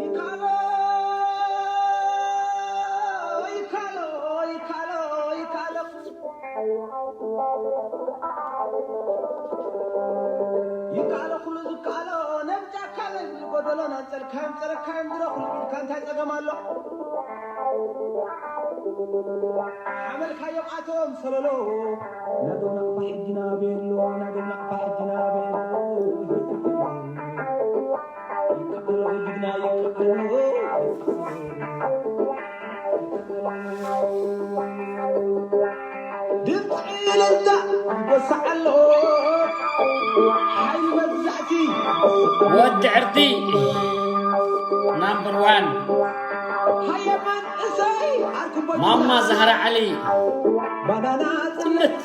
ይካሎ፣ ይካሎ፣ ይካሎ፣ ይካሎ። ይካሎ ኩሉ ዝካሎ፣ ነብጫካ ዘይብሉ ጎደሎ፣ ነንጸልካዮም ጸረካዮም ድሮ ኩሉ ኢድካ እንታይ ጸገም ኣሎ? ሓመልካዮም ኣቶም ሰለሎ። ናደው ናቕፋ ሕጂ ናበይ ኣሎ? ናደው ናቕፋ ሕጂ ናበይ ኣሎ? ይከኣሎ ጅግና ይከኣሎ። ድምፂ እልልታ ይጎስዕ ኣሎ። ሓይሊ መግዛእቲ ወዲ ዕርዲ ናምበር ዋን ሃየማን እሰይ ዓርኩቦ ማማ ዛህራ ዓሊ ባናና ጽነት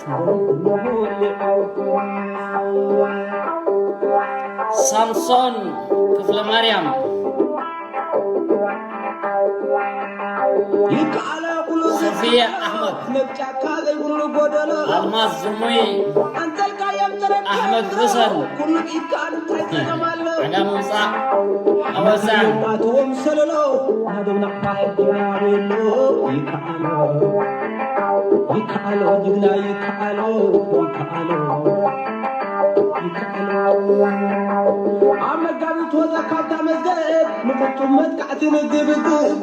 ሳምሶን ክፍለ ማርያም ይከኣለ ኩሉ ሶፊያ ኣሕመድ ነብጫካ ዘይብሉ ጎደሎ ኣልማዝ ዝሙይ ኣንተልካዮም ተረድዮ ኣሕመድ ሑሰን ኩሉ ኢድካ እንታይ ጸገም ኣሎ ዕዳ ምውጻእ ኣወዛን ኣትዎም ሰለሎ ናደው ናቕፋ ሕጂ ናበሎ ይከኣሎ ይከኣሎ ጅግና ይከኣሎ ይከኣሎ ይከኣሎ ኣብ መጋቢት ወፃ ካብታ መዝገብ ንቁጡብ መጥቃዕቲ ንግብግብ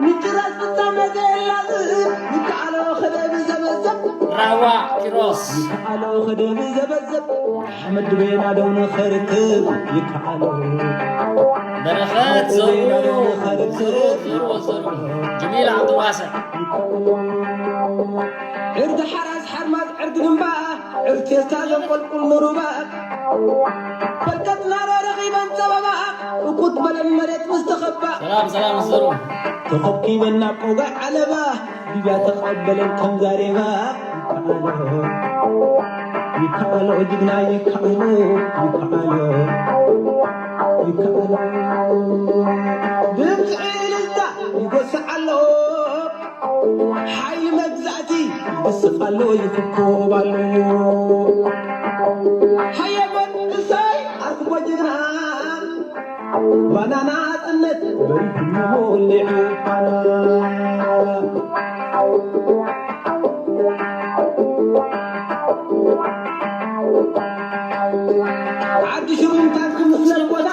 ንጭራስ ፍጻመ ዘየላዝብ ይከኣሎ ከደብ ዘበዘብ ራዋ ኪሮስ ይከኣሎ ከደብ ዘበዘብ ሓመድ ቤና ደው ንኸርክብ ይከኣሎ በረኸት ዘሩ ዘሩ ዘሩ ዘሩ ጅሚል ዓብዱልዋስዕ ዕርዲ ሓራስ ሓርማዝ ዕርዲ ግንባ ዕርዲ ቴስታ ዘንቆልቁል ንሩባ ፈልቀትና ዶ ረኺበን ጸበባ እኩት በለን መሬት ምስ ተኸባ ሰላም ሰላም ዘሩ ተኸብኪበን ናብ ቆጋዕ ዓለባ ሊብያ ተቐበለን ከም ዛሬባ ይከኣሎ ይከኣሎ ጅግና ይከኣሎ ይከኣሎ ይከኣሎ ድምፂ እልልታ ይጎስዕ ኣሎ ሓይሊ መግዛእቲ ይስቕ ኣሎ ይፍኮብ ኣሎ ሃየቦን እሰይ ኣርክቦ ጅግና ባናና ጽነት በሪሁ ወሊዑ ባና ዓዲ ሽሩምታት ክምስለል ቦታ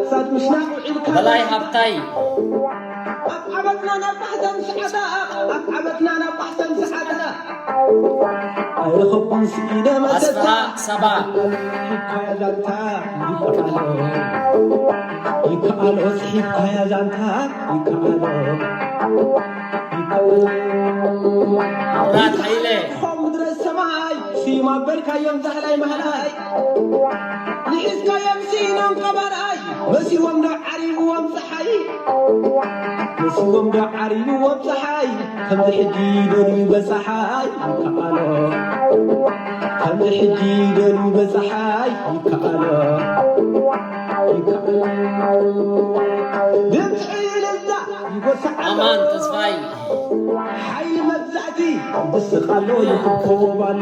ሳት ምሽናቕ ውዒልካ በላይ ሃብታይ ኣብ ዓመትና ናብ ባሕተን ሰዓዳ ኣብ ዓመትና ናብ ባሕተን ሰዓዳ ኣይረኸብኩን ስኢነ መሰታ ኣስመራ ሰባ ዛንታ ይከኣሎ ይከኣሎ ጽሒፍካያ ዛንታ ይከኣሎ ይከኣሎ ምራት ሓይለ ምድረ ሰማይ ስዩም ኣበልካዮም ዛህላይ ማህላይ ንሒዝካዮም ስኢኖም ቀባርኣይ መሲዎም ዶ ዓሪብዎም ፀሓይ መሲዎም ዶ ዓሪብዎም ፀሓይ ከምዚ ሕጂ ደልዩ በፀሓይ ይከኣሎ ከምዚ ሕጂ ደልዩ በፀሓይ ይከኣሎ ይከኣሎ ድምፂ እልልታ ይጎስዓሎ ኣማን ተስፋይ ሓይሊ መግዛእቲ ይስቕ ኣሎ ይኽኮብ ኣሎ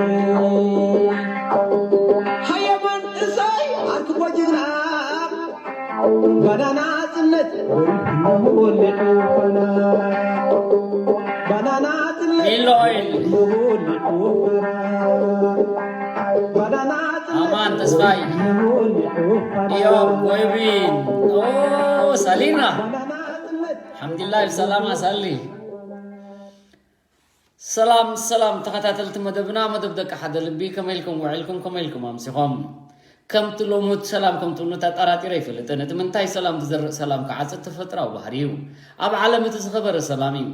ሃየማን እሰይ ኣርክቦ ጅግና ባናና ጽነት ወሊዑ ባና ባናና ጽነት ሜሎ ኦይል ወሊዑ ባና ባናና ጽነት ኣማን ተስፋይ ወሊዑ ባና ኢዮብ ጎይቢን ኦ ሳሊና ባናና ጽነት ሓምድላህ ብሰላማ ሳሊ ሰላም ሰላም ተኸታተልቲ መደብና መደብ ደቂ ሓደ ልቢ ከመይ ኢልኩም ውዒልኩም ከመይ ኢልኩም ኣምሲኾም ከምቲ ሎሙት ሰላም ከም ትብሉ ኣጠራጢረ ኣይፈልጥን እቲ ምንታይ ሰላም ትዘርእ ሰላም ክዓጽድ ተፈጥራዊ ባህሪ እዩ ኣብ ዓለም እቲ ዝኸበረ ሰላም እዩ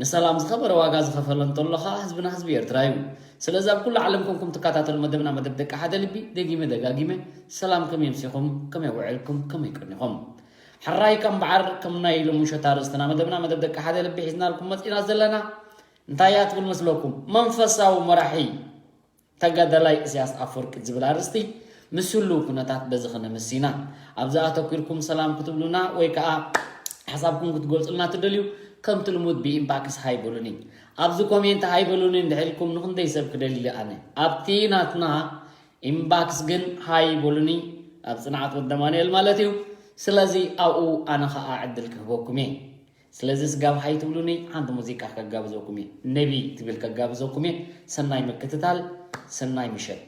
ንሰላም ዝኸበረ ዋጋ ዝኸፈለ እንተሎ ኸዓ ህዝብና ህዝቢ ኤርትራ እዩ ስለዚ ኣብ ኩሉ ዓለም ኮንኩም ትከታተሉ መደብና መደብ ደቂ ሓደ ልቢ ደጊመ ደጋጊመ ሰላም ከመይ ኣምሲኹም ከመይ ውዒልኩም ከመይ ቀኒኹም ሕራይ ከም በዓር ከም ናይ ሎሚ ምሸት ኣርእስትና መደብና መደብ ደቂ ሓደ ልቢ ሒዝናልኩም መፂና ዘለና እንታይ እያ ትብል መስለኩም መንፈሳዊ መራሒ ተጋዳላይ እስያስ ኣፈወርቂ ዝብል ኣርእስቲ ምስ ህልው ኩነታት በዚ ክነምስ ኢና ኣብዚ ኣተኲርኩም ሰላም ክትብሉና ወይ ከዓ ሓሳብኩም ክትገልፁልና ትደልዩ ከምቲ ልሙድ ብኢንባክስ ሃይ በሉኒ ኣብዚ ኮሜንት ሃይ በሉኒ እንድሕር ኢልኩም ንክንደይ ሰብ ክደሊ ኣነ ኣብቲ ናትና ኢንባክስ ግን ሃይ በሉኒ፣ ኣብ ጽንዓት ወዲ ኣማኑኤል ማለት እዩ። ስለዚ ኣብኡ ኣነ ኸኣ ዕድል ክህበኩም እየ። ስለዚ ስጋብ ሃይ ትብሉኒ ሓንቲ ሙዚቃ ከጋብዘኩም እየ። ነቢ ትብል ከጋብዘኩም እየ። ሰናይ ምክትታል፣ ሰናይ ምሸት።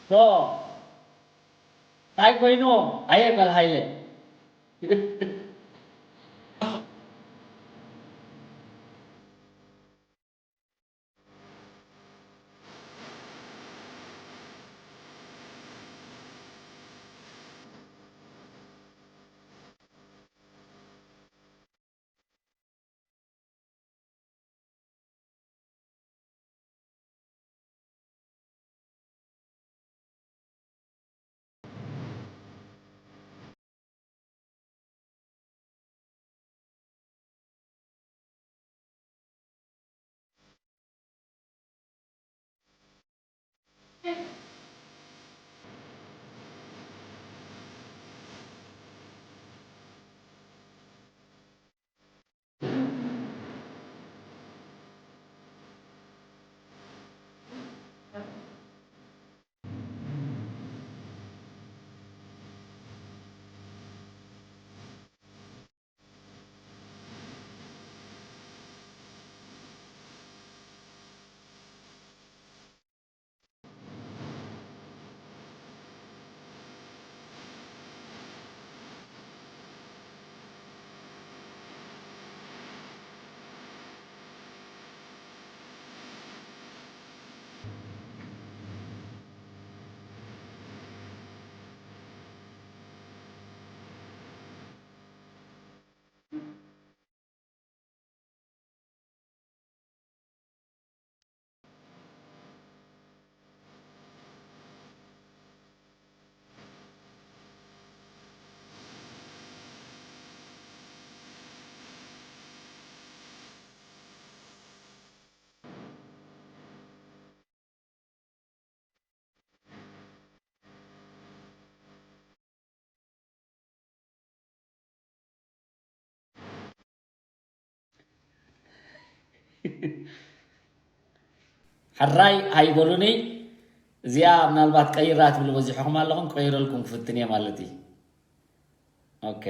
ሶ፣ እንታይ ኮይኑ? ኣየ ጓል ሃይለ። ሕራይ ኣይበሉኒ። እዚኣ ምናልባት ቀይራ ትብሉ በዚሕኹም ኣለኹም፣ ክቀይረልኩም ክፍትን እየ ማለት እዩ። ኦኬ።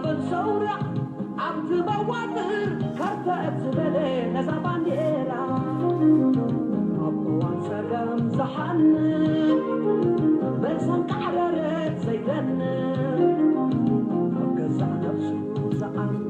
በል ሰውራ ኣብቲ መዋጥር ካርታ እትበለ ነዛ ባንዲራ ኣብ እዋን ጸገም ዝሓልፍ በል ሰንቃዕረረ ዘይደንፍ ኣብ ገዛእ ነብሱ ዝዓምር።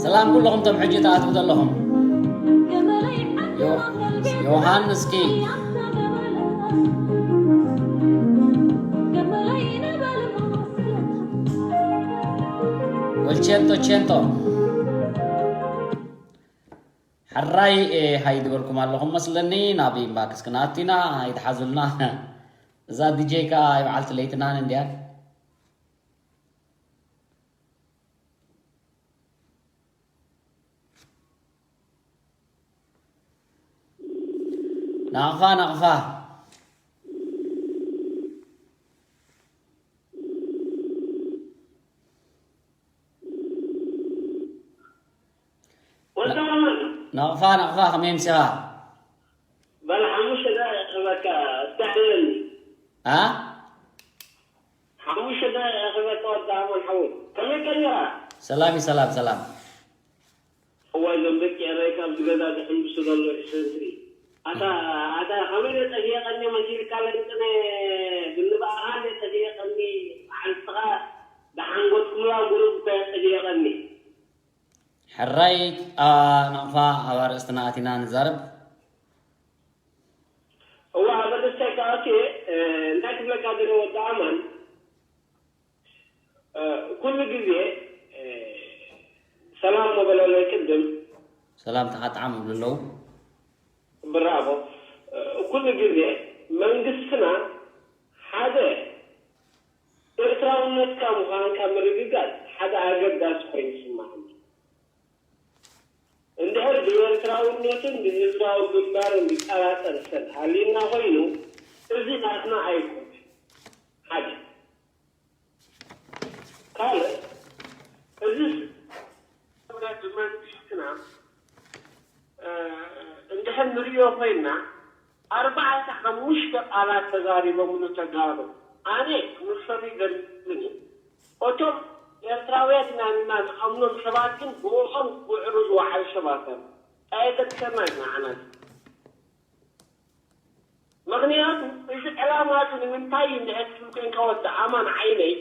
ሰላም ኩለኹም ቶም ሕጂ ትኣትዉ ዘለኹም። ዮ- ዮሃንስ ኪ ወልቸንቶ ቸንቶ። ሕራይ፣ ሃይ ዝበልኩም ኣለኹም መስለኒ። ናብ ኢንባክስ ክንኣቱ ኢና። ኣይትሓዙልና። እዛ ዲጀይ ከኣ ኣይበዓልቲ ለይትናን እንድያ። ናቕፋ ናቕፋ። ወልዳማን ናቕፋ ናቕፋ፣ ከመይ ምሲኻ? በል ሓሙሽተ ደቂቕ ክህበካ፣ እስካዕ ደለኒ። ኣ ሓሙሽተ ደቂቕ ክህበካ፣ ወልዳማን ሓወይ። ከመይ ቀኒኻ? ሰላም እዩ፣ ሰላም ሰላም። እዋይ፣ እዞም ደቂ ኤረይ ካብዚ ገዛ ዝሕምብሱ ዘሎ ይሕንስሪ። ኣታ ኣታ ከመይ ዶ ጠፊኤ ቀኒ መሲልካ ለንቅነ፣ ብንባእኻ እንደ ጠፊኤ ቀኒ። ዓርስኻ ደሓንጎትኩምላ ጉሩብ እኮ እየ ጠፊኤ ቀኒ። ሕራይ፣ ኣ፣ ናቕፋ፣ ኣብ ኣርእስትና ኣቲና ንዛረብ። እዋ፣ ኣብ ኣርእስታይ ከኣትየ፣ እ፣ እንታይ ክብለካ ደለ ወዲ ኣማን፣ እ፣ ኩሉ ግዜ፣ እ፣ ሰላም መበለለይ ቅድም። ሰላምታኻ ጥዓም ይብሉ ኣለዉ። ብራቮ። እ፣ ኩሉ ግዜ መንግስትና ሓደ ኤርትራውነትካ ምዃንካ ምርግጋጽ ሓደ ኣገዳሲ ኮይኑ ይስምዓኒ። እንድሕር ብኤርትራውነትን ብህዝባዊ ግንባርን ዝጠራጠር ሰብ ሃልዩና ኮይኑ፣ እዚ ናትና ኣይኮነን። ሓደ። ካልእ፣ እዚ ብመንግስትና፣ እ፣ እንድሕር ንርእዮ ኮይንና፣ ኣርባዕተ ሓሙሽተ ቃላት ተዛሪቦምሉ ተጋሩ። ኣነ ክምሰሉ ይገርምኒ። እቶም ኤርትራውያን ኢና ኢልና ንኣምኖም ሰባት ግን ብእኦም ክውዕሉ ዝወዓሉ ሰባት እዮም። ኣየገድሰናን እዩ ንዓና። ምኽንያቱ እዚ ዕላማ እዚ ንምንታይ እዩ እንድሕር ትብል ኮይንካ ወዲ ኣማን ዓይነይ፣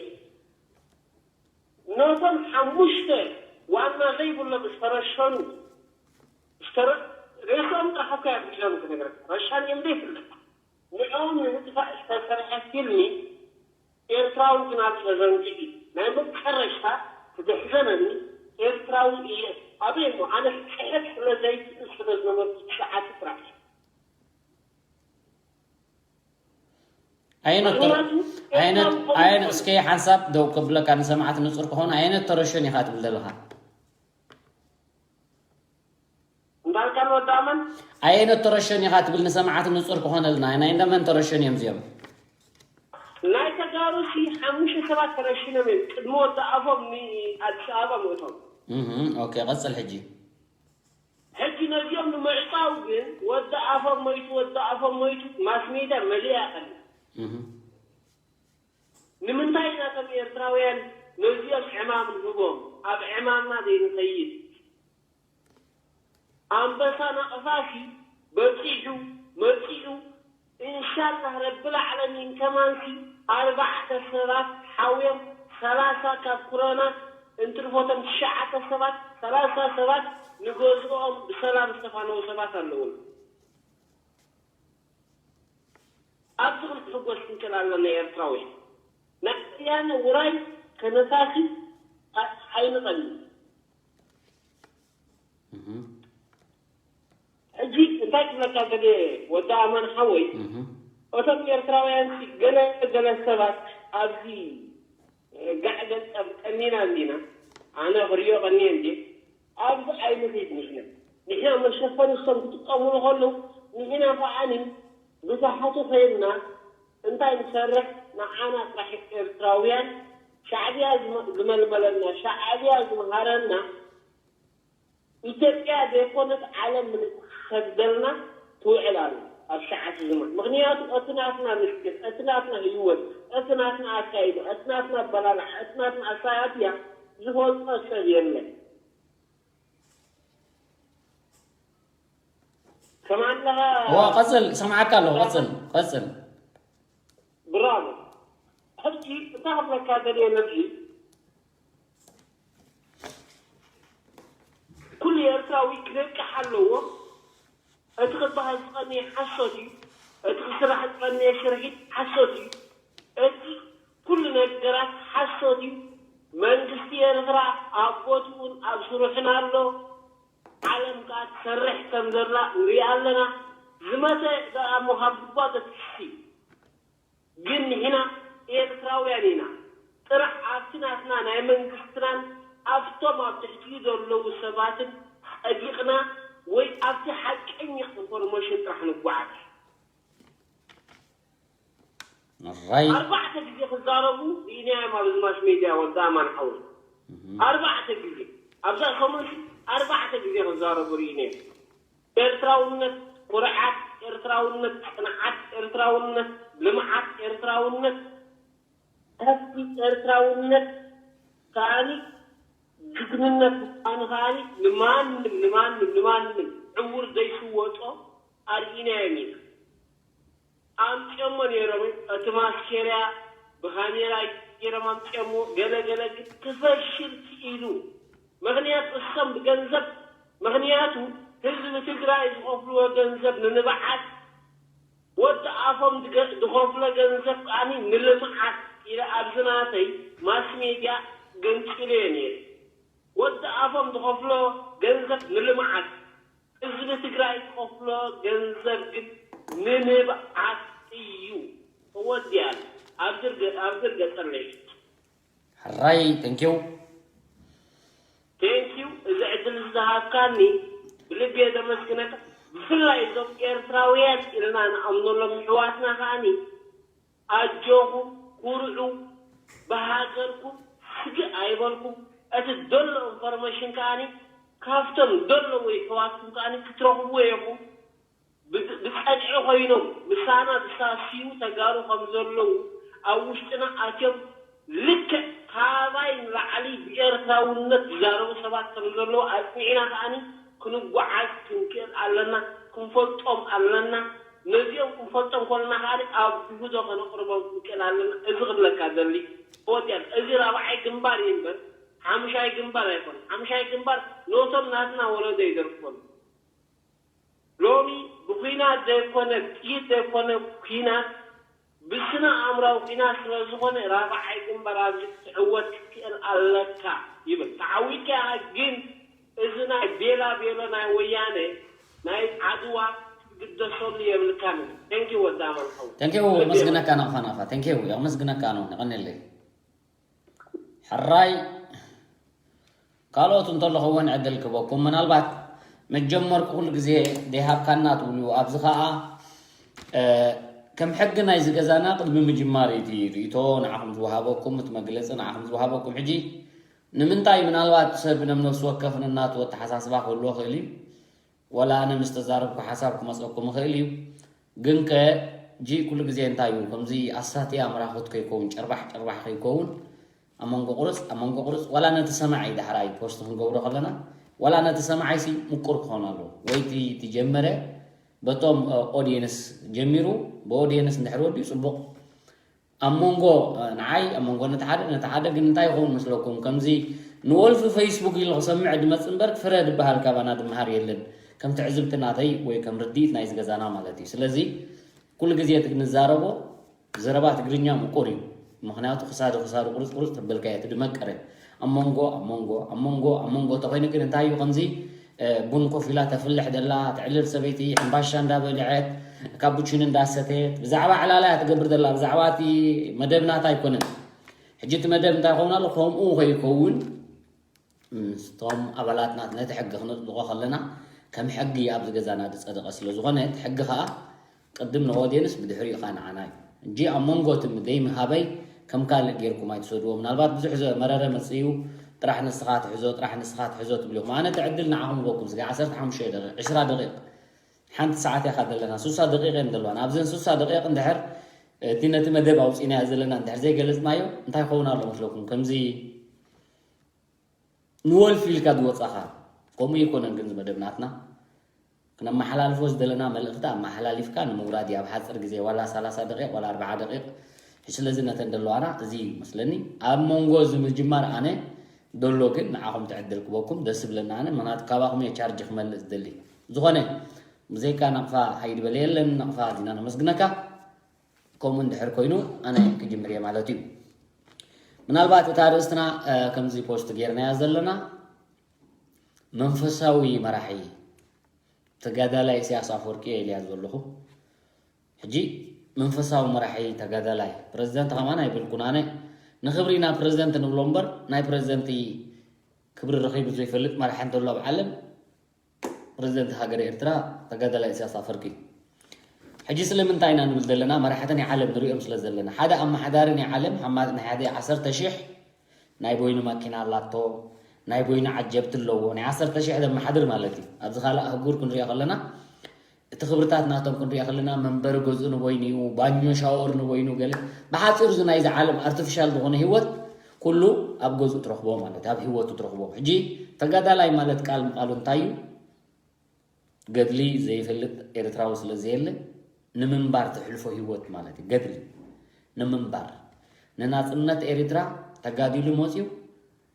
ነቶም ሓሙሽተ ዋና ዘይብሎም ዝተረሸኑ፣ ዝተረ-፣ ሬስኦም ጥራሕ እኮ እያ ትሕዞም ክነግረካ። ረሻን እዮም ዘይፍለጥ። ንዕኦም ንምጥፋእ ዝተሰርሐ ፊልሚ ኤርትራዊ ኩናት ተዘንጊዑ እዩ። ናይ መጨረሽታ ክዘሕዘነኒ ኤርትራዊ እየ። ኣበይ እሞ ኣነ ክጽሕፍ ስለ ዘይክእል ስለ ዝነበርኩ ትሽዓተ ጥራሕ እየ። ኣየነት ተረ-፣ ምኽንያቱ ኣየነት፣ ኤርትራዊ ኣየነት፣ ዝኾነ እስከ ሓንሳብ ደው ከብለካ ንሰማዕቲ ንጹር ክኾኑ፣ ኣየነት ተረሸኑ ኢኻ ትብል ዘለኻ? እንዳልካን ወዲ ኣማን? ኣየነት ተረሸኑ ኢኻ ትብል ንሰማዕቲ ንጹር ክኾነልና፣ ናይ እንደመን ተረሸኑ እዮም እዚኦም? ናይ ተጋሩ ሲ ሓሙሽተ ሰባት ተረሺኖም እዮም ቅድሚ ወዲ ኣፎም ንኣዲስ ኣበባ ምእቶም። እህ፣ ኦኬ፣ ቀጽል ሕጂ። ሕጂ ነዚኦም ንምዕጻው ግን ወዲ ኣፎም ሞይቱ፣ ወዲ ኣፎም ሞይቱ፣ ማስ ሜድያ መሊኣ ቀኒ። እህ። ንምንታይ ኢና ከም ኤርትራውያን ነዚኦም ዕማም ንህቦም፣ ኣብ ዕማምና ዘይንኸይድ? ኣንበሳ ናቕፋሲ በጺሑ መጺኡ፣ ኢንሻላህ ረብል ዓለሚን ከማንሲ ኣርባዕተ ሰባት ሓውዮም፣ ሰላሳ ካብ ኩሮና እንትርፎቶም ትሽዓተ ሰባት፣ ሰላሳ ሰባት ንገዝኦም ብሰላም ዝተፋነዉ ሰባት ኣለዉን። ኣብዚ ክንሕጎስ ክንክእል ኣለና ኤርትራውያን። ናይ ወያነ ውራይ ከነሳሲ ኣ-፣ ኣይንቐኒ። እህ። ሕጂ እንታይ ክብለካ ደልየ ወዲ ኣማን ሓወይ፣ እህ። እቶም ኤርትራውያን ሲ ገለ ገለ ሰባት ኣብዚ ጋዕ ገንጸብ ቀኒና እንዲና። ኣነ ክሪኦ ቀኒየ እንዲ ኣብዚ ኣይንኺድ ንሕና። ንሕና መሸፈኒ እሶም ክጥቀሙሉ ከለዉ ንሕና ከዓኒ ብዛሓቱ ኮይንና እንታይ ንሰርሕ ንዓና ጥራሕ ኤርትራውያን ሻዕብያ ዝመ- ዝመልመለና ሻዕብያ ዝመሃረና ኢትዮጵያ ዘይኮነት ዓለም ምልክት ክሰግደልና ትውዕል ኣላ ኣብ ሰዓት እዚ ማለት ምክንያቱ እቲ ናትና ምስጢር እቲ ናትና ህይወት እቲ ናትና ኣካይዶ እቲ ናትና ኣበላልዓ እቲ ናትና ኣሳያትያ ዝፈልጦ ሰብ የለን ከማለኻ እዋ ቀፅል ሰምዓካ ኣለኹ ቀፅል ቀፅል ብራቮ ሕጂ እንታይ ክብለካ ደልየ ነዚ ኩሉ ኤርትራዊ ክነቅሕ ኣለዎ እቲ ክበሃል ዝቐንየ ሓሶት እዩ እቲ ክስራሕ ዝቐንየ ስርሒት ሓሶት እዩ እቲ ኩሉ ነገራት ሓሶት እዩ መንግስቲ ኤርትራ ኣብ ቦትኡን ኣብ ስርሑን ኣሎ ዓለም ከዓ ትሰርሕ ከም ዘላ ንሪኣ ኣለና ዝመተ ደኣ እሞ ካብ ጉድጓድ ዘትሕዝ እዩ ግን ንሕና ኤርትራውያን ኢና ጥራሕ ኣብቲ ናትና ናይ መንግስትናን ኣብቶም ኣብ ትሕቲኡ ዘለዉ ሰባትን ጸዲቕና ወይ ኣብቲ ሓቀኛ ኢንፎርሜሽን ጥራሕ ንጓዓዝ። ራይ ኣርባዕተ ግዜ ክዛረቡ ርኢናዮም ኣብዚ ማስ ሜድያ ወዲ ኣማን ሓወይ ኣርባዕተ ግዜ ኣብዛ ሰሙን ኣርባዕተ ግዜ ክዛረቡ ርኢናዮም። ኤርትራውነት ኩርዓት፣ ኤርትራውነት ጽንዓት፣ ኤርትራውነት ልምዓት፣ ኤርትራውነት ከፍቲ፣ ኤርትራውነት ከኣኒ ጅግንነት ምዃኑ ከኣኒ ንማንም ንማንም ንማንም ዕውር ዘይሽወጦ ኣርኢናዮም ኢና። ኣምፅኦሞ ነይሮም እቲ ማስኬርያ ብካሜራ ገይሮም ኣምፅኦሞ ገለ ገለ ግን ክፈሽል ክኢሉ ምክንያት እሶም ብገንዘብ ምክንያቱ ህዝቢ ትግራይ ዝኸፍልዎ ገንዘብ ንንብዓት ወዲ ኣፎም ዝኸፍሎ ገንዘብ ከዓኒ ንልምዓት ኢለ ኣብዚ ናተይ ማስ ሜድያ ገንፂለዮ ነይረ ወዲ ኣፎም ዝኸፍሎ ገንዘብ ንልምዓት ህዝቢ ትግራይ ዝኸፍሎ ገንዘብ ግን ንንብዓት እዩ ተወዲኣሉ ኣብ ዝርገፀለይ ሕራይ ተንኪው ቴንኪው እዚ ዕድል ዝሃብካኒ ብልቤ ዘመስግነካ ብፍላይ እዞም ኤርትራውያን ኢልና ንኣምነሎም ይሕዋትና ከዓኒ ኣጆኹም ኩርዑ ብሃገርኩም ስግእ ኣይበልኩም እቲ ዘሎ ኢንፎርሜሽን ከዓኒ ካብቶም ዘለዉ ይሕዋትኩም ከዓኒ ክትረኽብዎ ኢኹም ብፀግዒ ኮይኖም ምሳና ዝሳስዩ ተጋሩ ከም ዘለዉ ኣብ ውሽጥና ኣትዮም ልክዕ ካባይ ንላዕሊ ብኤርትራውነት ዝዛረቡ ሰባት ከም ዘለዉ ኣፅኒዕና ከዓኒ ክንጓዓዝ ክንክእል ኣለና ክንፈልጦም ኣለና ነዚኦም ክንፈልጦም ከለና ከዓኒ ኣብ ጅሁዶ ከነቅርቦም ክንክእል ኣለና እዚ ክብለካ ደሊ ወዲያ እዚ ራብዓይ ግንባር እዩ እምበር ሓምሻይ ግንባር ኣይኮነ ሓምሻይ ግንባር ነቶም ናትና ወለዶ ይደርፎም ሎሚ ብኩናት ዘይኮነ ጥይት ዘይኮነ ኩናት ብስነ ኣእምራዊ ኩናት ስለ ዝኾነ ራብዓይ ግንባር ኣብዚ ክትዕወት ክትክእል ኣለካ ይብል ተዓዊትካ ግን እዚ ናይ ቤላ ቤሎ ናይ ወያነ ናይ ዓድዋ ክትግደሰሉ የብልካን ቴንኪ ወዲ ኣማን ሓው ተንኪው የመስግነካ ናቕፋ ናቕፋ ተንኪው የመስግነካ ነው ንቐንለይ ሕራይ ካልኦት እንተለኹ እውን ዕድል ክበኩም ምናልባት መጀመርኩ ኩሉ ግዜ ዘይሃብካና ትብሉ ኣብዚ ከዓ ከም ሕጊ ናይዚ ገዛና ቅድሚ ምጅማር እቲ ርእቶ ንዓኹም ዝወሃበኩም እቲ መግለፂ ንዓኹም ዝወሃበኩም ሕጂ ንምንታይ ምናልባት ሰብ ነብነፍሲ ወከፍ ነናቱ ኣተሓሳስባ ክህልዎ ክእል እዩ ወላ ኣነ ምስ ተዛረብኩ ሓሳብ ክመፀኩም ይኽእል እዩ ግን ከ ጂ ኩሉ ግዜ እንታይ እዩ ከምዚ ኣሳትያ ምራኹት ከይከውን ጨርባሕ ጨርባሕ ከይከውን ኣብ መንጎ ቁርፅ ኣብ መንጎ ቁርፅ ዋላ ነቲ ሰማዒ ዳሕራይ ፖስት ክንገብሮ ከለና ዋላ ነቲ ሰማዓይ ሲ ምቁር ክኾን ኣለዎ ወይ እቲ ትጀመረ በቶም ኦዲየንስ ጀሚሩ ብኦዲየንስ እንድሕር ወዲኡ ፅቡቕ ኣብ መንጎ ንዓይ ኣብ መንጎ ነቲ ሓደ ነቲ ሓደ ግን እንታይ ይኸውን መስለኩም ከምዚ ንወልፊ ፌስቡክ ኢሉ ክሰምዕ ድመፅ እምበር ፍረ ድበሃል ካባና ድመሃር የለን ከም ትዕዝብቲ ናተይ ወይ ከም ርድኢት ናይ ዝገዛና ማለት እዩ ስለዚ ኩሉ ግዜ እቲ ንዛረቦ ዘረባ ትግርኛ ምቁር እዩ ምክንያቱ ክሳዱ ክሳዱ ቁርፅ ቁርፅ ተበልካዮ እቲ ድመቀረ ኣብ መንጎ ኣብ መንጎ ኣብ መንጎ ኣብ መንጎ ተኮይኑ ግን እንታይ እዩ ከምዚ ቡን ኮፍ ኢላ ተፍልሕ ደላ ትዕልል ሰበይቲ ሕምባሻ እንዳበልዐት ካቡቺን እንዳሰተየት ብዛዕባ ዕላላ እያ ትገብር ደላ ብዛዕባ እቲ መደብ ናታ ኣይኮነን ሕጂ እቲ መደብ እንታይ ይኸውን ኣሎ? ከምኡ ከይከውን ምስቶም ኣባላትና ነቲ ሕጊ ክነጽድቖ ከለና ከም ሕጊ ኣብዚ ገዛና ዝጸደቐ ስለ ዝኾነ እቲ ሕጊ ከኣ ቅድም ንኦድየንስ ብድሕሪኡ ከኣ ንዓና እዩ። እንጂ ኣብ መንጎ እቲ ዘይምሃበይ ከም ካልእ ጌርኩም ኣይትሰድዎ። ምናልባት ብዙሕ ዘ- መረረ መጽኡ ጥራሕ ንስኻ ትሕዞ ጥራሕ ንስኻ ትሕዞ ትብሉ ኢኹም። ኣነ እቲ ዕድል ንዓኹም በኩም ስጋ ዓሰርተ ሓሙሽተ ደቂቕ ዕስራ ደቂቕ ሓንቲ ሰዓት እያ ዘለና ሱሳ ደቂቕ እየን ዘለዋና። ኣብዘን ሱሳ ደቂቕ እንድሕር እቲ ነቲ መደብ ኣውፂናዮ ዘለና እንድሕር ዘይገለፅናዮ እንታይ ክኸውን ኣሎ መስለኩም? ከምዚ ንወልፊ ኢልካ ዝወፃኻ ከምኡ ይኮነን። ግን ዝመደብ ናትና ክነመሓላልፎ ዝደለና መልእኽቲ ኣመሓላሊፍካ ንምውራድ እዩ። ኣብ ሓፂር ግዜ ዋላ ሰላሳ ደቂቕ ዋላ ኣርባዓ ደቂቕ ስለዚ ነተን ደለዋና እዚ እዩ መስለኒ። ኣብ መንጎ እዚ ምጅማር ኣነ ደሎ ግን ንዓኹም ትዕድል ክበኩም ደስ ብለና። ኣነ ምክንያቱ ካባኹም እየ ቻርጅ ክመልእ ዝደሊ። ዝኾነ ብዘይካ ናቕፋ ሃይድበለ የለን። ናቕፋ ኣዚና ነመስግነካ። ከምኡ እንድሕር ኮይኑ ኣነ ክጅምር እየ ማለት እዩ። ምናልባት እታ ርእስትና ከምዚ ፖስት ጌርናያ ዘለና መንፈሳዊ መራሒ ተጋዳላይ ኢሳያስ ኣፈወርቂ እየ ኢልያ ዘለኹ። ሕጂ መንፈሳዊ መራሒ ተጋዳላይ ፕረዚደንት ከማን ኣይብልኩን ኣነ። ንክብሪ ኢና ፕረዚደንት ንብሎ እምበር ናይ ፕረዚደንት ክብሪ ረኺቡ ዘይፈልጥ መራሒ እንተሎ ኣብ ዓለም ፕረዚደንት ሃገር ኤርትራ ተጋዳላይ ኢሳያስ ኣፈወርቂ እዩ። ሕጂ ስለምንታይ ኢና ንብል ዘለና? መራሕቲ ናይ ዓለም ንሪኦም ስለ ዘለና። ሓደ ኣመሓዳሪ ናይ ዓለም ሓማ- ናይ ሓደ ዓሰርተ ሽሕ ናይ ቦይኑ ማኪና ኣላቶ፣ ናይ ቦይኑ ዓጀብቲ ኣለዎ፣ ናይ ዓሰርተ ሽሕ ዘመሓድር ማለት እዩ። ኣብዚ ካልእ ኣህጉር ክንሪኦ ከለና እቲ ክብርታት ናቶም ክንሪኦ ከለና መንበሪ ገዝኡ ንቦይኑ እዩ፣ ባኞ ሻወር ንቦይኑ ገለ ብሓፂሩ እዚ ናይዚ ዓለም ኣርቲፊሻል ዝኾነ ህይወት ኩሉ ኣብ ገዝኡ ትረኽቦ ማለት ኣብ ህይወቱ ትረኽቦ። ሕጂ ተጋዳላይ ማለት ቃል ምቃሉ እንታይ እዩ? ገድሊ ዘይፈልጥ ኤርትራዊ ስለ ዘየለ ንምንባር ተሕልፎ ህይወት ማለት እዩ። ገድሊ ንምንባር ንናጽነት ኤርትራ ተጋዲሉ መጽዩ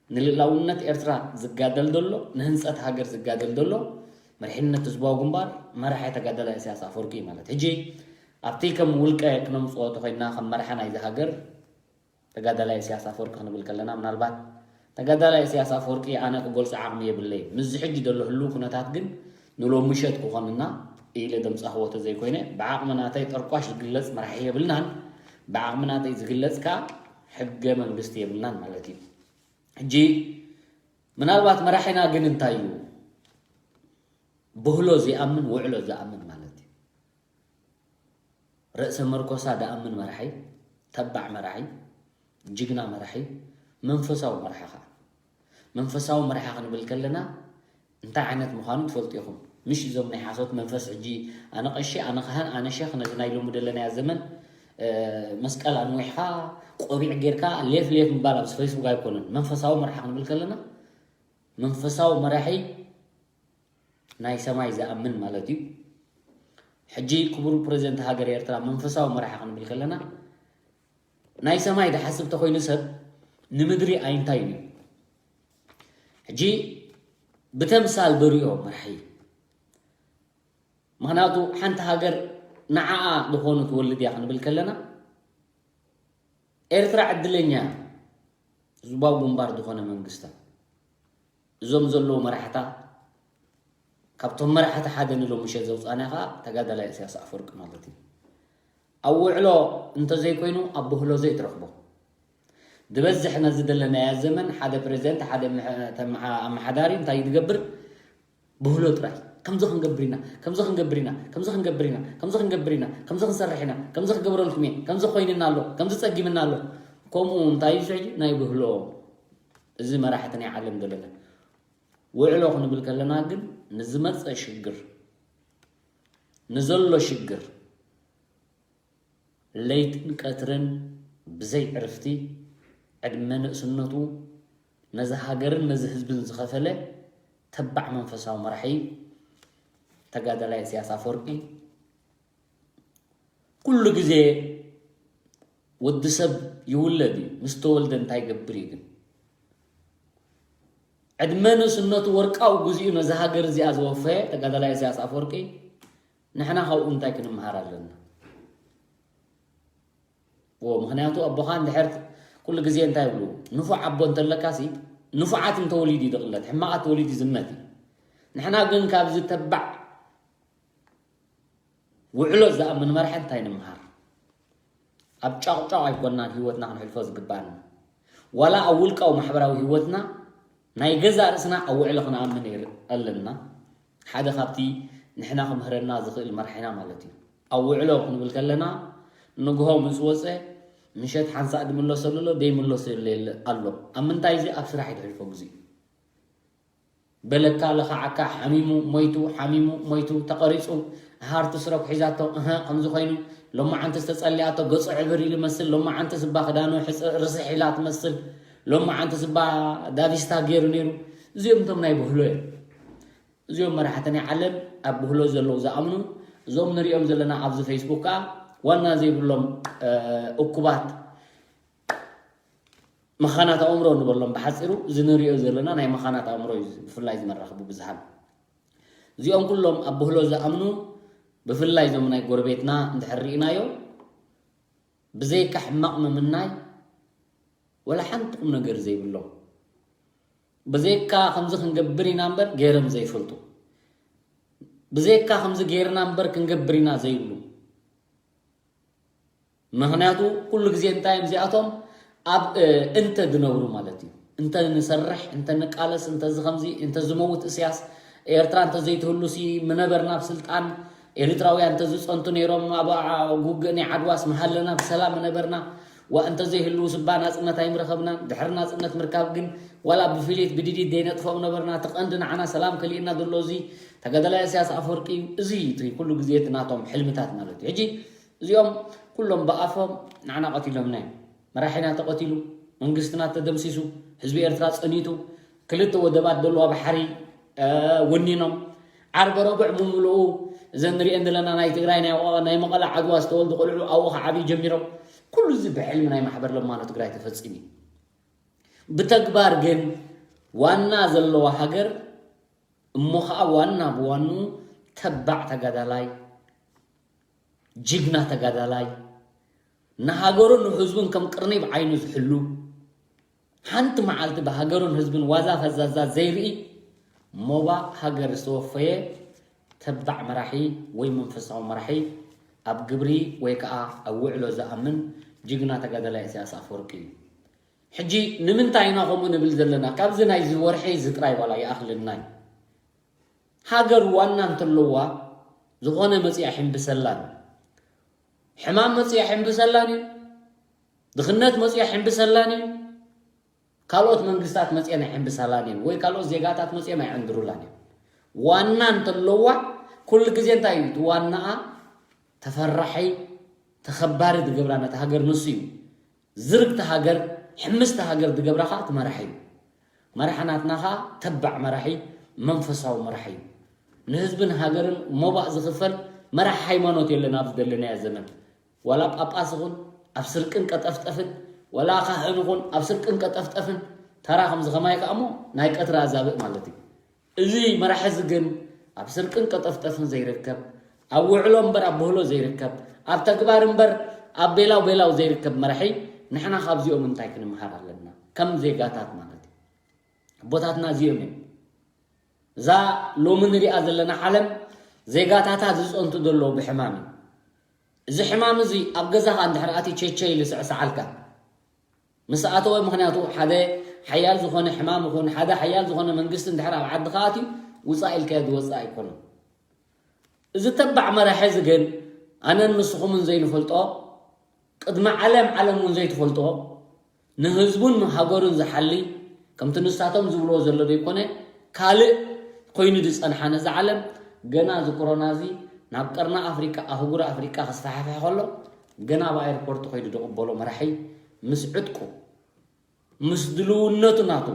ንልእላውነት ኤርትራ ዝጋደል ዘሎ ንህንጸት ሃገር ዝጋደል ዘሎ መሪሕነት ህዝባዊ ግንባር መራሒ ተጋዳላይ ኢሳያስ ኣፈወርቂ እዩ ማለት። ሕጂ ኣብቲ ከም ውልቀ ክነምጽኦ ተኮይና ከም መራሒ ናይዚ ሃገር ተጋዳላይ ኢሳያስ ኣፈወርቂ ክንብል ከለና ምናልባት ተጋዳላይ ኢሳያስ ኣፈወርቂ ኣነ ክገልጾ ዓቕሚ የብለይ። ምስዚ ሕጂ ዘሎ ህልው ኩነታት ግን ንሎሚ ምሸት ክኾንና ኢለ ደምጻኽዎ ተዘይኮይነ ብዓቕሚ ናተይ ጠርቋሽ ዝግለጽ መራሒ የብልናን። ብዓቕሚ ናተይ ዝግለጽ ከኣ ሕገ መንግስቲ የብልናን ማለት እዩ። ሕጂ ምናልባት መራሒና ግን እንታይ እዩ? ብህሎ ዘይኣምን ውዕሎ ዝኣምን ማለት እዩ። ርእሰ መርኮሳ ደኣምን መራሒ፣ ተባዕ መራሒ፣ ጅግና መራሒ፣ መንፈሳዊ መራሒ ከዓ። መንፈሳዊ መራሒ ክንብል ከለና እንታይ ዓይነት ምዃኑ ትፈልጡ ኢኹም። ምሽ እዞም ናይ ሓሶት መንፈስ ሕጂ ኣነ ቀሺ፣ ኣነ ካህን፣ ኣነ ሸኽ ነዚ ናይ ሎሚ ዘለናዮ ዘመን መስቀል ኣንዊሕካ ቆቢዕ ጌርካ ሌፍ ሌፍ ምባል ኣብዚ ፌስቡክ ኣይኮነን። መንፈሳዊ መራሒ ክንብል ከለና መንፈሳዊ መራሒ ናይ ሰማይ ዝኣምን ማለት እዩ። ሕጂ ክቡር ፕረዚደንት ሃገር ኤርትራ መንፈሳዊ መራሒ ክንብል ከለና ናይ ሰማይ ዝሓስብ ተኮይኑ ሰብ ንምድሪ ኣይንታይን እዩ። ሕጂ ብተምሳል ደሪኦ መራሒ ምክንያቱ ሓንቲ ሃገር ንዓኣ ዝኾኑ ትወልድ እያ ክንብል ከለና ኤርትራ ዕድለኛ ህዝባዊ ግንባር ዝኾነ መንግስታ እዞም ዘለዉ መራሕታ ካብቶም መራሕቲ ሓደ ንሎም ምሸት ዘውፃና ከዓ ተጋዳላይ ኢሳያስ ኣፈወርቂ ማለት እዩ። ኣብ ውዕሎ እንተዘይኮይኑ ኣብ ብህሎ ዘይትረኽቦ ዝበዝሕ ነዚ ዘለናያ ዘመን ሓደ ፕሬዚደንት ሓደ ኣመሓዳሪ እንታይ ዝገብር ብህሎ ጥራይ ከምዚ ክንገብር ኢና ከምዚ ክንገብር ኢና ከምዚ ክንገብር ኢና ከምዚ ክንገብር ኢና ከምዚ ክንሰርሕ ኢና ከምዚ ክገብረልኩም እየ ከምዚ ኮይንና ኣሎ ከምዚ ፀጊምና ኣሎ። ከምኡ እንታይ እዩ ናይ ብህሎ እዚ መራሕቲ ናይ ዓለም ዘለና ውዕሎ ክንብል ከለና ግን ንዝመፀ ሽግር ንዘሎ ሽግር ለይትን ቀትርን ብዘይ ዕርፍቲ ዕድመ ንእስነቱ ነዚ ሃገርን ነዚ ህዝብን ዝኸፈለ ተባዕ መንፈሳዊ መራሒ ተጋዳላይ ኢሳያስ ኣፈወርቂ ኩሉ ግዜ ወዲ ሰብ ይውለድ እዩ። ምስ ተወልደ እንታይ ይገብር እዩ ግን ዕድመ ንእስነቱ ወርቃዊ ግዜኡ ነዚ ሃገር እዚኣ ዘወፈየ ተጋዳላይ ኢሳያስ ኣፈወርቂ ንሕና ካብኡ እንታይ ክንምሃር ኣለና? ዎ ምክንያቱ ኣቦኻ እንድሕር ኩሉ ግዜ እንታይ ይብሉ ንፉዕ ኣቦ እንተለካ ሲ ንፉዓት እንተወሊዱ እዩ ዝቕለት ሕማቓት ተወሊዱ ዝመት እዩ። ንሕና ግን ካብዚ ተባዕ ውዕሎ ዝኣምን መራሒ እንታይ ንምሃር? ኣብ ጫቕጫቕ ኣይኮናን ህይወትና ክንሕልፎ ዝግባና። ዋላ ኣብ ውልቃዊ ማሕበራዊ ህይወትና ናይ ገዛእ ርእስና ኣብ ውዕሎ ክንኣምን ኣለና። ሓደ ካብቲ ንሕና ክምህረና ዝኽእል መራሒና ማለት እዩ። ኣብ ውዕሎ ክንብል ከለና ንግሆ ምስ ወፀ ምሸት ሓንሳእ ድምለሰሉ ኣሎ፣ ደይምለሰሉ ኣሎ። ኣብ ምንታይ እዚ ኣብ ስራሕ ይትሕልፎ ግዜ በለካ ለኻዓካ ሓሚሙ ሞይቱ ሓሚሙ ሞይቱ ተቐሪፁ። ሃርት ስሮክ ሒዛቶ እህ ከምዚ ኮይኑ ሎማዓንቲ ዝተፀሊኣቶ ገፁ ዕብር ኢሉ መስል። ሎማዓንቲ ስባ ክዳኑ ሕፅ ርስሕ ኢላ ትመስል። ሎማዓንቲ ስባ ዳቪስታ ገይሩ ነይሩ። እዚኦም እቶም ናይ ብህሎ እዮም። እዚኦም መራሕቲ ናይ ዓለም ኣብ ብህሎ ዘለዉ ዝኣምኑ። እዞም ንሪኦም ዘለና ኣብዚ ፌስቡክ ከዓ ዋና ዘይብሎም እኩባት መኻናት ኣእምሮ ንበሎም ብሓፂሩ። እዚ ንሪኦ ዘለና ናይ መኻናት ኣእምሮ እዩ ብፍላይ ዝመራኽቡ ብዝሃብ። እዚኦም ኩሎም ኣብ ብህሎ ዝኣምኑ ብፍላይ እዞም ናይ ጎረቤትና እንድሕር ርኢናዮ ብዘይካ ሕማቕ ምምናይ ወላ ሓንቲ ቁም ነገር ዘይብሎም፣ ብዘይካ ከምዚ ክንገብር ኢና እምበር ገይሮም ዘይፈልጡ፣ ብዘይካ ከምዚ ገይርና እምበር ክንገብር ኢና ዘይብሉ። ምኽንያቱ ኩሉ ግዜ እንታይ እዮም እዚኣቶም ኣብ እንተ ዝነብሩ ማለት እዩ። እንተ ንሰርሕ፣ እንተ ንቃለስ፣ እንተ ዝኸምዚ፣ እንተ ዝመውት እስያስ ኤርትራ እንተ ዘይትህሉሲ ምነበርና ኣብ ስልጣን። ኤርትራውያን እንተ ዝጸንቱ ነይሮም ኣብ ውግእ ናይ ዓድዋስ ምሃለና ብሰላም ምነበርና። ዋ እንተ ዘይህልው ስባ ናጽነት ኣይምረኸብናን። ድሕሪ ናጽነት ምርካብ ግን ዋላ ብፍልየት ብድዲት ዘይነጥፎም ነበርና። እቲ ቀንዲ ንዓና ሰላም ከሊእና ዘሎ እዚ ተጋዳላይ እስያስ ኣፈወርቂ እዩ። እዚ እቲ ኩሉ ግዜ እቲ ናቶም ሕልምታት ማለት እዩ። ሕጂ እዚኦም ኩሎም ብኣፎም ንዓና ቀቲሎምና እዮም። መራሒና ተቐቲሉ፣ መንግስትና ተደምሲሱ፣ ህዝቢ ኤርትራ ጸኒቱ፣ ክልተ ወደባት ዘለዋ ባሕሪ ወኒኖም፣ ዓርበ ረቡዕ ምምልኡ እዘን ንሪኤን ዘለና ናይ ትግራይ ናይ መቐለ ዓድዋ ዝተወልዱ ቆልዑ ኣብኡ ክዓብዩ ጀሚሮም። ኩሉ እዚ ብሕልሚ ናይ ማሕበር ለማኖ ትግራይ ተፈፂሙ እዩ። ብተግባር ግን ዋና ዘለዋ ሃገር እሞ ከዓ ዋና ብዋኑ ተባዕ ተጋዳላይ፣ ጅግና ተጋዳላይ፣ ንሃገሩን ንህዝቡን ከም ቅርኒ ብዓይኑ ዝሕሉ፣ ሓንቲ መዓልቲ ብሃገሩን ህዝብን ዋዛ ፈዛዛ ዘይርኢ፣ ሞባእ ሃገር ዝተወፈየ ተባዕ መራሒ ወይ መንፈሳዊ መራሒ፣ ኣብ ግብሪ ወይ ከዓ ኣብ ውዕሎ ዝኣምን ጅግና ተጋዳላይ ኢሳያስ ኣፈወርቂ እዩ። ሕጂ ንምንታይ ኢና ከምኡ ንብል ዘለና? ካብዚ ናይዚ ወርሒ እዚ ጥራይ ዋላ ይኣኽለና እዩ። ሃገር ዋና እንተለዋ ዝኾነ መፂኣ ሕምብሰላን፣ ሕማም መፂኣ ሕምብሰላን እዩ፣ ድኽነት መፂኣ ሕምብሰላን እዩ፣ ካልኦት መንግስታት መፂአን ኣይሕምብሰላን እየን ወይ ካልኦት ዜጋታት መፂኦም ኣይዕንድሩላን እዮም። ዋና እንተለዋ ኩሉ ግዜ እንታይ እዩ እቲ ዋናኣ? ተፈራሒ ተኸባሪ ዝገብራ ነቲ ሃገር ንሱ እዩ። ዝርግቲ ሃገር ሕምስቲ ሃገር ዝገብራ ከዓ እቲ መራሒ እዩ። መራሒ ናትና ከዓ ተባዕ መራሒ፣ መንፈሳዊ መራሒ እዩ። ንህዝብን ሃገርን ሞባእ ዝኽፈል መራሒ ሃይማኖት የለን ኣብዚ ዘለናዮ ዘመን። ዋላ ጳጳስ ይኹን ኣብ ስርቅን ቀጠፍጠፍን፣ ዋላ ካህን ይኹን ኣብ ስርቅን ቀጠፍጠፍን፣ ተራ ከምዚ ከማይ ከዓ እሞ ናይ ቀትሪ ኣዛብእ ማለት እዩ። እዚ መራሒ እዚ ግን ኣብ ስርቅን ቀጠፍጠፍን ዘይርከብ፣ ኣብ ውዕሎ እምበር ኣብ ብህሎ ዘይርከብ፣ ኣብ ተግባር እምበር ኣብ ቤላው ቤላው ዘይርከብ መራሒ፣ ንሕና ካብዚኦም እንታይ ክንምሃር ኣለና? ከም ዜጋታት ማለት እዩ። ኣቦታትና እዚኦም እዮም። እዛ ሎሚ ንሪኣ ዘለና ዓለም ዜጋታታ ዝፀንቱ ዘለዉ ብሕማም እዩ። እዚ ሕማም እዚ ኣብ ገዛኻ እንድሕር ኣትዩ ቸቸ ኢሉ ስዕስዓልካ ምስ ኣተወ፣ ምኽንያቱ ሓደ ሓያል ዝኾነ ሕማም ይኹን ሓደ ሓያል ዝኾነ መንግስቲ እንድሕር ኣብ ዓድኻ ኣትዩ ውፃእ ኢልካዮ ዝወፅእ ኣይኮነን። እዚ ተባዕ መራሒ እዚ ግን ኣነን ንስኹምን ዘይንፈልጦ፣ ቅድሚ ዓለም ዓለም እውን ዘይትፈልጦ፣ ንህዝቡን ሃገሩን ዝሓሊ፣ ከምቲ ንሳቶም ዝብልዎ ዘሎ ዘይኮነ ካልእ ኮይኑ ዝፀንሓ ነዚ ዓለም፣ ገና እዚ ኮሮና እዚ ናብ ቀርኒ ኣፍሪቃ ኣህጉር ኣፍሪቃ ክስፋሕፍሕ ከሎ ገና ኣብ ኣየርፖርት ከይዱ ዝቕበሎ መራሒ ምስ ዕጥቁ ምስ ድልውነቱ ናቱ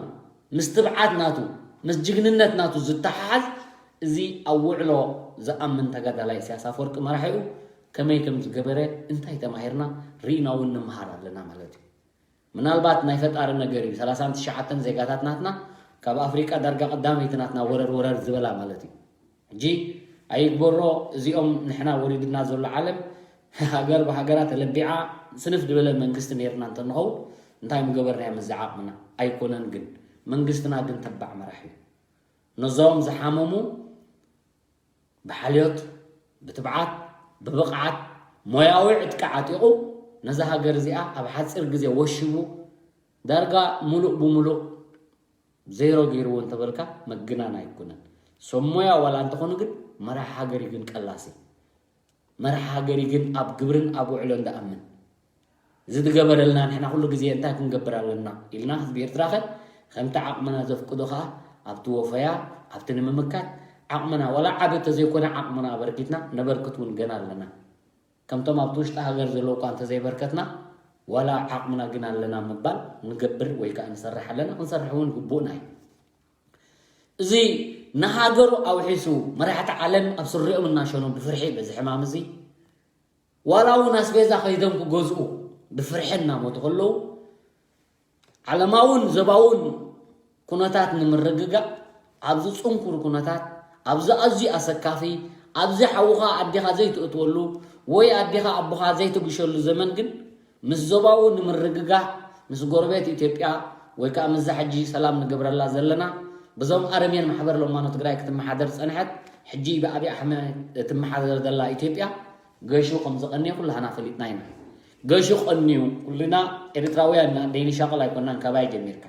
ምስ ትብዓት ናቱ ምስ ጅግንነት ናቱ ዝተሓሓዝ እዚ ኣብ ውዕሎ ዝኣምን ተጋዳላይ ኢሳያስ ኣፈወርቂ መራሒኡ ከመይ ከም ዝገበረ እንታይ ተማሂርና ርኢና እውን ንምሃር ኣለና ማለት እዩ። ምናልባት ናይ ፈጣሪ ነገር እዩ። ሰላሳን ትሽዓተን ዜጋታት ናትና ካብ ኣፍሪቃ ዳርጋ ቀዳመይቲ ናትና ወረር ወረር ዝበላ ማለት እዩ። ሕጂ ኣይግበሮ እዚኦም ንሕና ወሪድና ዘሎ ዓለም ሃገር ብሃገራ ተለቢዓ ስንፍ ዝበለ መንግስቲ ነይርና እንተንኸውን እንታይ ምገበርናዮ ምስዚ ዓቕምና ኣይኮነን። ግን መንግስትና ግን ተባዕ መራሒ እዩ። ነዞም ዝሓመሙ ብሓልዮት ብትብዓት ብብቕዓት ሞያዊ ዕጥቂ ዓጢቑ ነዛ ሃገር እዚኣ ኣብ ሓፂር ግዜ ወሽቡ ዳርጋ ሙሉእ ብሙሉእ ዜሮ ገይርዎ እንተበልካ መግናን ኣይኮነን። ሰብ ሞያ ዋላ እንተኾኑ ግን መራሒ ሃገር እዩ ግን ቀላሲ። መራሒ ሃገር እዩ ግን ኣብ ግብርን ኣብ ውዕሎን ዝኣምን። እዚ ዝገበረልና ንሕና ኩሉ ግዜ እንታይ ክንገብር ኣለና ኢልና ህዝቢ ኤርትራ ኸ ከምቲ ዓቕምና ዘፍቅዶ ኸኣ ኣብቲ ወፈያ፣ ኣብቲ ንምምካት ዓቕምና ዋላ ዓቢ እንተዘይኮነ ዓቕምና ኣበርኪትና ነበርክት እውን ገና ኣለና። ከምቶም ኣብቲ ውሽጢ ሃገር ዘለዉ እኳ እንተዘይበርከትና ዋላ ዓቕምና ግን ኣለና ምባል ንገብር ወይ ከዓ ንሰርሕ ኣለና፣ ክንሰርሕ እውን ግቡእና እዩ። እዚ ንሃገሩ ኣውሒሱ መራሕቲ ዓለም ኣብ ስሪኦም እናሸኑ ብፍርሒ በዚ ሕማም እዚ ዋላ እውን ኣስቤዛ ከይዶም ክገዝኡ ብፍርሒ እናሞቱ ከለዉ ዓለማውን ዘባውን ኩነታት ንምርግጋእ ኣብዚ ጽንኩር ኩነታት ኣብዚ ኣዝዩ ኣሰካፊ ኣብዚ ሓውኻ ኣዴኻ ዘይትእትወሉ ወይ ኣዴኻ ኣቦኻ ዘይትግሸሉ ዘመን ግን ምስ ዞባዊ ንምርግጋእ ምስ ጎረቤት ኢትዮጵያ ወይ ከዓ ምስዛ ሕጂ ሰላም ንገብረላ ዘለና ብዞም ኣረሜን ማሕበር ለማኖ ትግራይ ክትመሓደር ዝፀንሐት ሕጂ ብኣብይ ኣሕመድ እትመሓደር ዘላ ኢትዮጵያ ገሹ ከም ዝቐንየ ኩላህና ፈሊጥና ኢና። ገሹ ቀንዩ ኩልና ኤርትራውያን ኢና ደይንሻቐል ኣይኮናን ካባይ ጀሚርካ።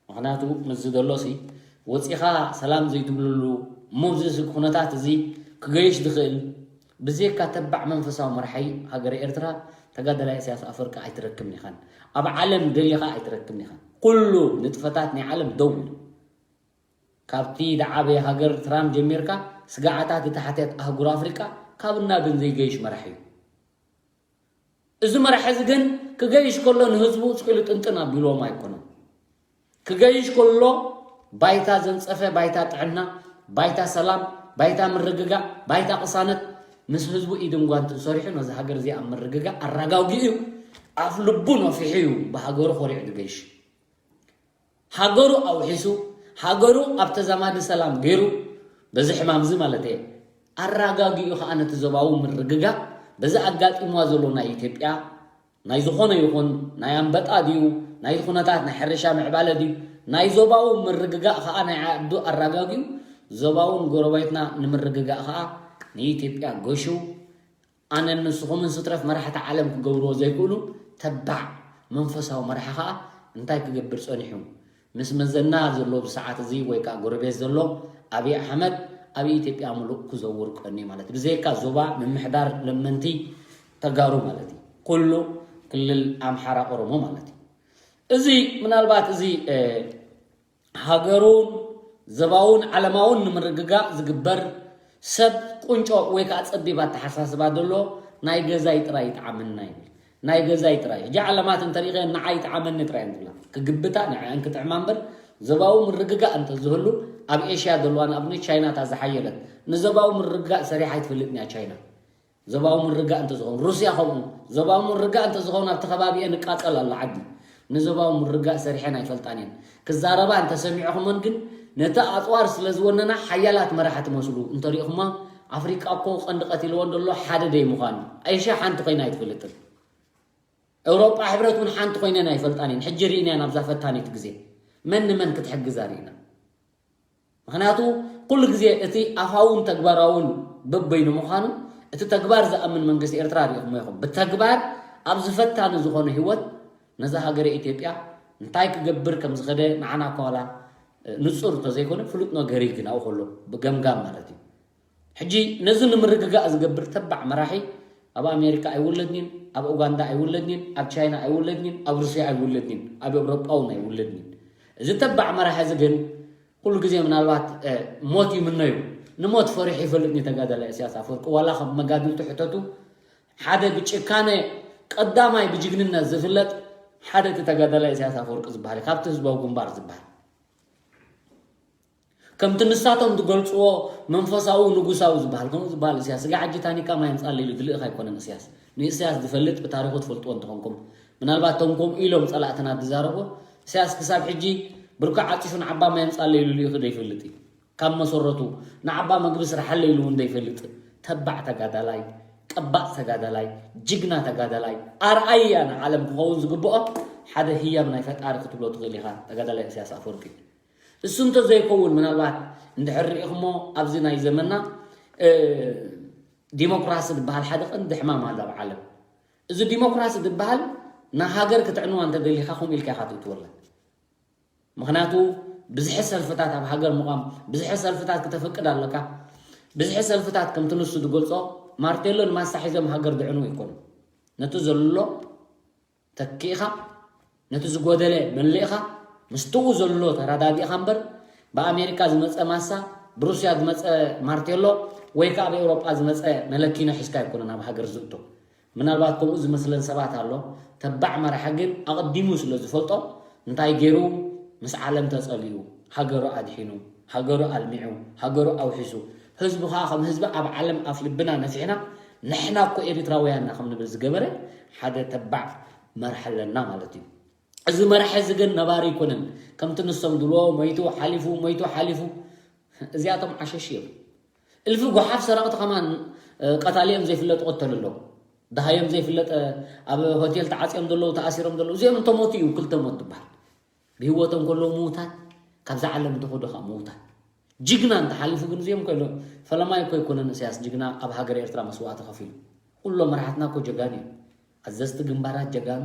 ምኽንያቱ ምስዚ ዘሎሲ ወፂኻ ሰላም ዘይትብልሉ እሞ እዚ ኩነታት እዚ ክገይሽ ዝኽእል ብዘይካ ተባዕ መንፈሳዊ መራሒ ሃገረ ኤርትራ ተጋዳላይ ኢሳያስ ኣፈወርቂ ኣይትረክብን ኢኻን። ኣብ ዓለም ደሊኻ ኣይትረክብን ኢኻን። ኩሉ ንጥፈታት ናይ ዓለም ደው ኢሉ ካብቲ ዝዓበየ ሃገር ትራምፕ ጀሚርካ ስጋዓታት እታ ሓትያት ኣህጉር ኣፍሪቃ ካብ እናብን ዘይገይሽ መራሒ እዩ። እዚ መራሒ እዚ ግን ክገይሽ ከሎ ንህዝቡ ስቕ ኢሉ ጥንጥን ኣቢልዎም ኣይኮነን። ክገይሽ ከሎ ባይታ ዘንጸፈ፣ ባይታ ጥዕና፣ ባይታ ሰላም፣ ባይታ ምርግጋእ፣ ባይታ ቅሳነት ምስ ህዝቡ ኢድን ጓንትን ሰሪሑ ነዚ ሃገር እዚ ኣብ ምርግጋእ ኣረጋጊኡ እዩ። ኣፍ ልቡ ነፊሑ እዩ ብሃገሩ ኮሪዑ ዝገይሽ። ሃገሩ ኣውሒሱ ሃገሩ ኣብ ተዛማዲ ሰላም ገይሩ በዚ ሕማም እዚ ማለት እየ ኣረጋጊኡ ከዓ ነቲ ዞባዊ ምርግጋእ በዚ ኣጋጢምዋ ዘሎ ናይ ኢትዮጵያ ናይ ዝኾነ ይኹን ናይ ኣንበጣ ድዩ ናይ ኩነታት ናይ ሕርሻ ምዕባለ ድዩ ናይ ዞባዊ ምርግጋእ ከዓ ናይ ዓዱ ኣረጋጊኡ ዞባውን ጎረቤትና ንምርግጋእ ከዓ ንኢትዮጵያ ገሹ ኣነን ንስኹምን ስትረፍ መራሕቲ ዓለም ክገብርዎ ዘይክእሉ ተባዕ መንፈሳዊ መራሒ ኸኣ እንታይ ክገብር ጸኒሑ? ምስ መዘና ዘሎ ብሰዓት እዚ ወይ ከኣ ጎረቤት ዘሎ ኣብይ ኣሕመድ ኣብ ኢትዮጵያ ምሉእ ክዘውር ቀንዩ ማለት እዩ። ብዘይካ ዞባ ምምሕዳር ለመንቲ ተጋሩ ማለት እዩ። ኩሉ ክልል ኣምሓራ ኦሮሞ ማለት እዩ። እዚ ምናልባት እዚ ሃገሩን ዘባውን ዓለማውን ንምርግጋእ ዝግበር ሰብ ቁንጮ ወይ ከዓ ፀቢብ ኣተሓሳስባ ዘሎ ናይ ገዛይ ጥራይ ይጥዓመና ይብል። ናይ ገዛይ ጥራይ ሕጂ ዓለማት እንተሪእኸ ንዓይ ይጥዓመኒ ጥራይ እየን ዝብላ ክግብታ ንዕአን ክጥዕማ እምበር ዘባዊ ምርግጋእ እንተዝህሉ ኣብ ኤሽያ ዘለዋ ንኣብነት ቻይና እታ ዝሓየለት ንዘባዊ ምርግጋእ ሰሪሓ ኣይትፈልጥን እያ ቻይና። ዞባዊ ምርጋእ እንተዝኸውን ሩስያ ከምኡ ዞባዊ ምርጋእ እንተዝኸውን ኣብቲ ከባቢኤ ንቃጸል ኣሎ ዓዲ ንዞባዊ ምርጋእ ሰሪሐን ኣይፈልጣን እየን ክዛረባ እንተሰሚዕኹመን ግን ነቲ ኣፅዋር ስለ ዝወነና ሓያላት መራሕቲ መስሉ እንተሪእኹማ ኣፍሪቃ እኮ ቀንዲ ቀቲልወን ዘሎ ሓደ ደይ ምዃኑ ኣይሻ ሓንቲ ኮይና ኣይትፈልጥን ኤውሮጳ ሕብረት እውን ሓንቲ ኮይነን ኣይፈልጣን እየን ሕጂ ርኢናያን ኣብዛ ፈታኒት ግዜ መን ንመን ክትሕግዛ ርኢና ምኽንያቱ ኩሉ ግዜ እቲ ኣፋውን ተግባራውን በበይኑ ምዃኑ እቲ ተግባር ዝኣምን መንግስቲ ኤርትራ ሪኢኹሞ ኢኹም። ብተግባር ኣብ ዝፈታኒ ዝኾነ ህይወት ነዛ ሃገረ ኢትዮጵያ እንታይ ክገብር ከም ዝኸደ ንዓና እኳ ዋላ ንጹር እንተዘይኮነ ፍሉጥ ነገር እዩ ግን ኣብኡ ከሎ ብገምጋም ማለት እዩ። ሕጂ ነዚ ንምርግጋእ ዝገብር ተባዕ መራሒ ኣብ ኣሜሪካ ኣይውለድን ኣብ ኡጋንዳ ኣይውለድን ኣብ ቻይና ኣይውለድን ኣብ ሩስያ ኣይውለድን ኣብ ኤውሮጳ እውን ኣይውለድን። እዚ ተባዕ መራሒ እዚ ግን ኩሉ ግዜ ምናልባት ሞት ይምነዩ ንሞት ፈሪሑ ይፈልጥ ተጋዳላይ እስያስ ኣፈወርቂ ዋላ ካብ መጋድልቱ ሕተቱ ሓደ ብጭካነ ቀዳማይ ብጅግንነት ዝፍለጥ ሓደ እቲ ተጋዳላይ እስያስ ኣፈወርቂ ዝበሃል ካብቲ ህዝባዊ ግንባር ዝበሃል ከምቲ ንሳቶም ዝገልፅዎ መንፈሳዊ ንጉሳዊ ዝበሃል ከምኡ ዝበሃል እስያስ ስጋ ሕጂ ታኒካ ማይ ኣምፃለይ ኢሉ ዝልእኽ ኣይኮነን እስያስ ንእስያስ ዝፈልጥ ብታሪኹ ትፈልጥዎ እንትኾንኩም ምናልባት ቶም ከምኡ ኢሎም ፀላእትና ዝዛረቡ እስያስ ክሳብ ሕጂ ብርኩ ዓፂፉ ንዓባ ማይ ኣምፃለይ ኢሉ ልኢኹ ዘይፈልጥ እዩ ካብ መሰረቱ ንዓባ መግቢ ስራሓለይ ኢሉ እውን ዘይፈልጥ ተባዕ ተጋዳላይ ቀባፅ ተጋዳላይ ጅግና ተጋዳላይ ኣርኣያ ንዓለም ክኸውን ዝግብኦ ሓደ ህያብ ናይ ፈጣሪ ክትብሎ ትኽእል ኢኻ ተጋዳላይ እስያስ ኣፈወርቂ እሱ እንተዘይከውን ምናልባት እንድሕር ርኢኹሞ ኣብዚ ናይ ዘመና ዲሞክራሲ ዝበሃል ሓደ ቀንዲ ሕማም ኣሎ ኣብ ዓለም እዚ ዲሞክራሲ ዝበሃል ንሃገር ክትዕንዋ እንተደሊኻ ከምኡ ኢልካ ኢኻ ትእትወላ። ምኽንያቱ ብዝሒ ሰልፍታት ኣብ ሃገር ምቋም፣ ብዝሒ ሰልፍታት ክተፈቅድ ኣለካ። ብዝሒ ሰልፍታት ከምቲ ንሱ ዝገልጾ ማርቴሎ ንማሳ ሒዞም ሃገር ድዕኑ ኣይኮኑን። ነቲ ዘሎ ተኪእኻ፣ ነቲ ዝጎደለ መሊእኻ፣ ምስትኡ ዘሎ ተረዳዲእኻ እምበር ብኣሜሪካ ዝመፀ ማሳ፣ ብሩስያ ዝመፀ ማርቴሎ ወይ ከዓ ኣብ ኤውሮጳ ዝመፀ መለኪኖ ሒዝካ ኣይኮነን ኣብ ሃገር ዝእቶ። ምናልባት ከምኡ ዝመስለን ሰባት ኣሎ። ተባዕ መራሒ ግን ኣቐዲሙ ስለ ዝፈልጦ እንታይ ገይሩ? ምስ ዓለም ተጸሊኡ፣ ሃገሩ ኣድሒኑ፣ ሃገሩ ኣልሚዑ፣ ሃገሩ ኣውሒሱ፣ ህዝቡ ኸኣ ከም ህዝቢ ኣብ ዓለም ኣፍ ልብና ነፊሕና ንሕና እኮ ኤሪትራውያንና ከም ንብል ዝገበረ ሓደ ተባዕ መራሒ ኣለና ማለት እዩ። እዚ መራሒ እዚ ግን ነባሪ ኣይኮነን። ከምቲ ንሶም ዝብልዎ ሞይቱ ሓሊፉ፣ ሞይቱ ሓሊፉ። እዚኣቶም ዓሸሽ እዮም። እልፊ ጓሓፍ ሰረቕቲ ከማን ቀታሊኦም ዘይፍለጥ ይቐተሉ ኣለዉ። ደሃዮም ዘይፍለጥ ኣብ ሆቴል ተዓፅዮም ዘለዉ ተኣሲሮም ዘለዉ እዚኦም እንተሞቱ እዩ ክልተ ሞት ዝበሃል። ብህይወቶም ከለዉ ምውታት ካብዛ ዓለም እንተኸዱ ከዓ ምውታት። ጅግና እንተሓሊፉ ግን እዚኦም ከሎ ፈለማይ እኮ ኣይኮነን። እሳያስ ጅግና ኣብ ሃገር ኤርትራ መስዋእቲ ከፊሉ። ኩሎም መራሕትና እኮ ጀጋኑ እዮም። ኣዘዝቲ ግንባራት ጀጋኑ፣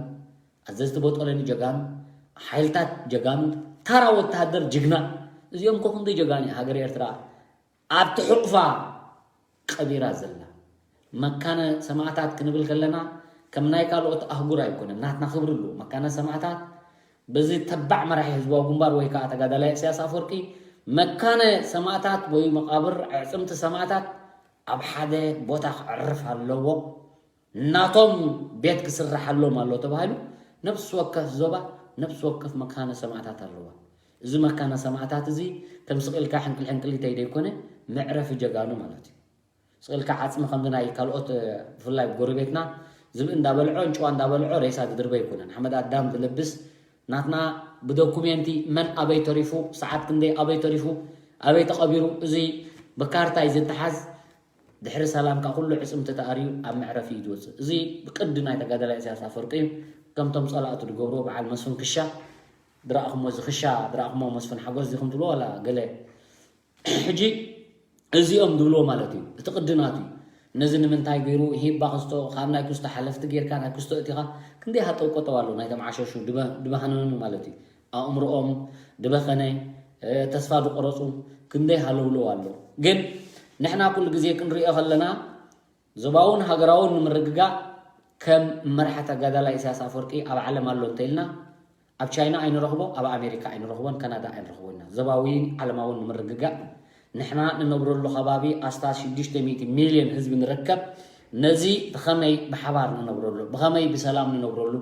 ኣዘዝቲ ቦጦለኒ ጀጋኑ፣ ሓይልታት ጀጋኑ፣ ታራ ወተሃደር ጅግና። እዚኦም እኮ ክንደይ ጀጋኑ እዩ ሃገር ኤርትራ ኣብቲ ሕቑፋ ቀቢራ ዘላ። መካነ ሰማእታት ክንብል ከለና ከም ናይ ካልኦት ኣህጉር ኣይኮነን። ናትና ክብሪ ኣለዎ። መካነ ሰማእታት በዚ ተባዕ መራሒ ህዝባዊ ግንባር ወይ ከዓ ተጋዳላይ ኢሳያስ ኣፈወርቂ መካነ ሰማእታት ወይ መቓብር ኣዕፅምቲ ሰማእታት ኣብ ሓደ ቦታ ክዕርፍ ኣለዎ። ናቶም ቤት ክስርሓሎም ኣሎ ተባሂሉ ነብሲ ወከፍ ዞባ ነብሲ ወከፍ መካነ ሰማእታት ኣለዋ። እዚ መካነ ሰማእታት እዚ ከም ስቕ ኢልካ ሕንቅል ሕንቅሊተይ ዘይኮነ መዕረፊ ጀጋኑ ማለት እዩ። ስቕ ኢልካ ዓፅሚ ከምዚ ናይ ካልኦት ብፍላይ ጎረቤትና ዝብኢ እንዳበልዖ እንጭዋ እንዳበልዖ ሬሳ ዝድርበ ኣይኮነን። ሓመድ ኣዳም ዝልብስ ናትና ብዶኩሜንቲ መን ኣበይ ተሪፉ፣ ሰዓት ክንደይ ኣበይ ተሪፉ፣ ኣበይ ተቐቢሩ፣ እዚ ብካርታ እዩ ዝተሓዝ። ድሕሪ ሰላም ከዓ ኩሉ ዕፅምቲ ተኣርዩ ኣብ መዕረፊ እዩ ዝወፅእ። እዚ ብቅዲ ናይ ተጋዳላይ ኢሳያስ ኣፈወርቂ እዩ። ከምቶም ፀላእቱ ዝገብርዎ በዓል መስፍን ክሻ ድረኣኹሞ፣ እዚ ክሻ ድረኣኹሞ መስፍን ሓጎስ ዚኹም ትብሎ ዋላ ገለ ሕጂ እዚኦም ዝብልዎ ማለት እዩ። እቲ ቅዲ ናቱ እዩ። ነዚ ንምንታይ ገይሩ ሂባ ክስቶ ካብ ናይ ክስቶ ሓለፍቲ ጌርካ ናይ ክስቶ እቲኻ ክንደይ ሃጠው ቆጠው ኣሎ ናይቶም ዓሸሹ ድበ- ድበሃነኑ ማለት እዩ። ኣእምሮኦም ድበኸነ፣ እ፣ ተስፋ ዝቆረፁ ክንደይ ሃለውለው ኣሎ። ግን ንሕና ኩሉ ግዜ ክንሪኦ ከለና ዞባውን ሃገራውን ንምርግጋእ ከም መርሓ ተጋዳላይ ኢሳያስ ኣፈወርቂ ኣብ ዓለም ኣሎ እንተኢልና ኣብ ቻይና ኣይንረኽቦ፣ ኣብ ኣሜሪካ ኣይንረኽቦን፣ ካናዳ ኣይንረኽቦን ኢና። ዞባዊ ዓለማውን ንምርግጋእ ንሕና ንነብረሉ ከባቢ ኣስታት ሽዱሽተ ሚእቲ ሚልዮን ህዝቢ ንርከብ። ነዚ ብኸመይ ብሓባር ንነብረሉ፣ ብኸመይ ብሰላም ንነብረሉ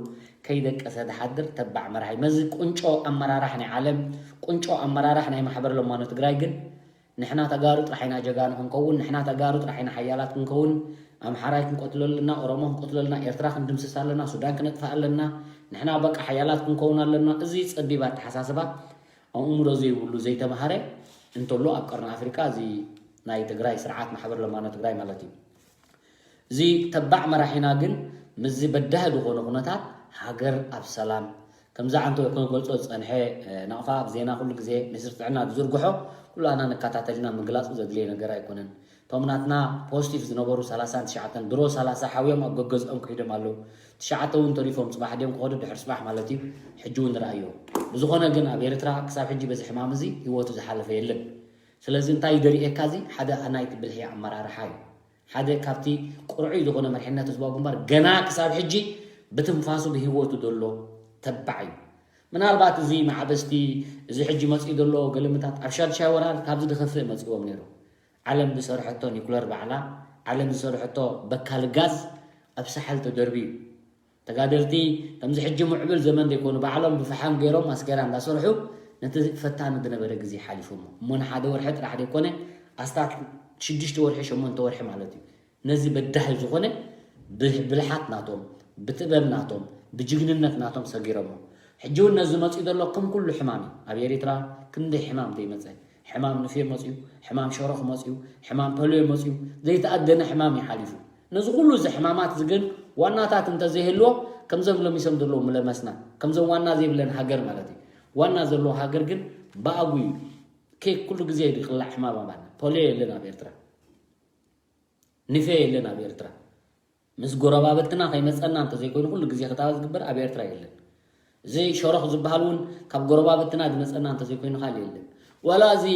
ከይደቀሰ ዝሓድር ተባዕ መራሒ። መዚ ቁንጮ ኣመራራሕ ናይ ዓለም፣ ቁንጮ ኣመራራሕ ናይ ማሕበር ለማኖ ትግራይ ግን ንሕና ተጋሩ ጥራሕ ኢና ጀጋኑ ክንከውን፣ ንሕና ተጋሩ ጥራሕ ኢና ሓያላት ክንከውን፣ ኣምሓራይ ክንቀትሎ ኣለና፣ ኦሮሞ ክንቀትሎ ኣለና፣ ኤርትራ ክንድምስስ ኣለና፣ ሱዳን ክነጥፍእ ኣለና፣ ንሕና በቃ ሓያላት ክንከውን ኣለና። እዚ ጸቢብ ኣተሓሳስባ ኣእምሮ ዘይብሉ ዘይተምሃረ እንተሎ ኣብ ቀርኒ ኣፍሪቃ እዚ ናይ ትግራይ ስርዓት ማሕበር ለማኖ ትግራይ ማለት እዩ። እዚ ተባዕ መራሒና ግን ምስዚ በዳሂ ዝኾነ ኩነታት ሃገር ኣብ ሰላም ከምዛ ዓንቶ ክገልጾ ዝጸንሐ፣ እ፣ ናቕፋ ኣብ ዜና ኩሉ ግዜ ሚኒስትሪ ጥዕና ዝዝርግሖ ኩላና ንከታተልና ምግላጹ ዘድልየ ነገር ኣይኮነን። እቶም ናትና ፖዚቲቭ ዝነበሩ ሰላሳን ትሽዓተን ድሮ ሰላሳ ሓውዮም ኣብ ገገዝኦም ከይዶም ኣለዉ። ትሽዓተ እውን ተሪፎም ጽባሕ ድዮም ክኸዱ ድሕሪ ጽባሕ ማለት እዩ። ሕጂ እውን ንርኣዮ። ብዝኾነ ግን ኣብ ኤርትራ ክሳብ ሕጂ በዚ ሕማም እዚ ህይወቱ ዝሓለፈ የለን። ስለዚ እንታይ ደርእየካ እዚ ሓደ ናይቲ ብልሒ ኣመራርሓ እዩ። ሓደ ካብቲ ቁርዑይ ዝኾነ መሪሕነት ህዝባዊ ግንባር ገና ክሳብ ሕጂ ብትንፋሱ ብህይወቱ ዘሎ ተባዕ እዩ። ምናልባት እዚ ማዕበስቲ እዚ ሕጂ መፂኡ ዘሎ ገልምታት ኣብ ሻድሻይ ወራር ካብዚ ዝኸፍእ መፂዎም ነይሩ። ዓለም ዝሰርሐቶ ኒኩለር ባዕላ፣ ዓለም ዝሰርሐቶ በካል ጋዝ ኣብ ሳሕል ተደርብዩ። ተጋደልቲ ከምዚ ሕጂ ምዕብል ዘመን ዘይኮኑ ባዕሎም ብፈሓም ገይሮም ኣስኬራ እንዳሰርሑ ነቲ ፈታኒ ዝነበረ ግዜ ሓሊፎሞ እሞ ንሓደ ወርሒ ጥራሕ ዘይኮነ ኣስታት ሽዱሽተ ወርሒ ሸሞንተ ወርሒ ማለት እዩ። ነዚ በዳሂ ዝኾነ ብብልሓት ናቶም፣ ብጥበብ ናቶም፣ ብጅግንነት ናቶም ሰጊሮሞ። ሕጂ እውን ነዚ መፅኡ ዘሎ ከም ኩሉ ሕማም እዩ። ኣብ ኤሪትራ ክንደይ ሕማም ዘይመፀ፣ ሕማም ንፍዮ መፅኡ፣ ሕማም ሸሮኽ መፅኡ፣ ሕማም ፖልዮ መፅኡ፣ ዘይተኣደነ ሕማም እዩ ሓሊፉ። ነዚ ኩሉ እዚ ሕማማት እዚ ግን ዋናታት እንተዘይህልዎ ከምዞም ለሚሶም ዘለዉ ምለመስና፣ ከምዞም ዋና ዘይብለን ሃገር ማለት እዩ። ዋና ዘለዎ ሃገር ግን ብኣጉ እዩ። ኬክ ኩሉ ግዜ ዝቅላዕ ሕማም ኣባና ፖልዮ የለን ኣብ ኤርትራ። ንፌ የለን ኣብ ኤርትራ። ምስ ጎረባብትና ከይመፀና እንተዘይኮይኑ ኩሉ ግዜ ክታበት ዝግበር ኣብ ኤርትራ የለን። እዚ ሸሮኽ ዝበሃል እውን ካብ ጎረባብትና ዝመፀና እንተዘይኮይኑ ካልእ የለን። ዋላ እዚ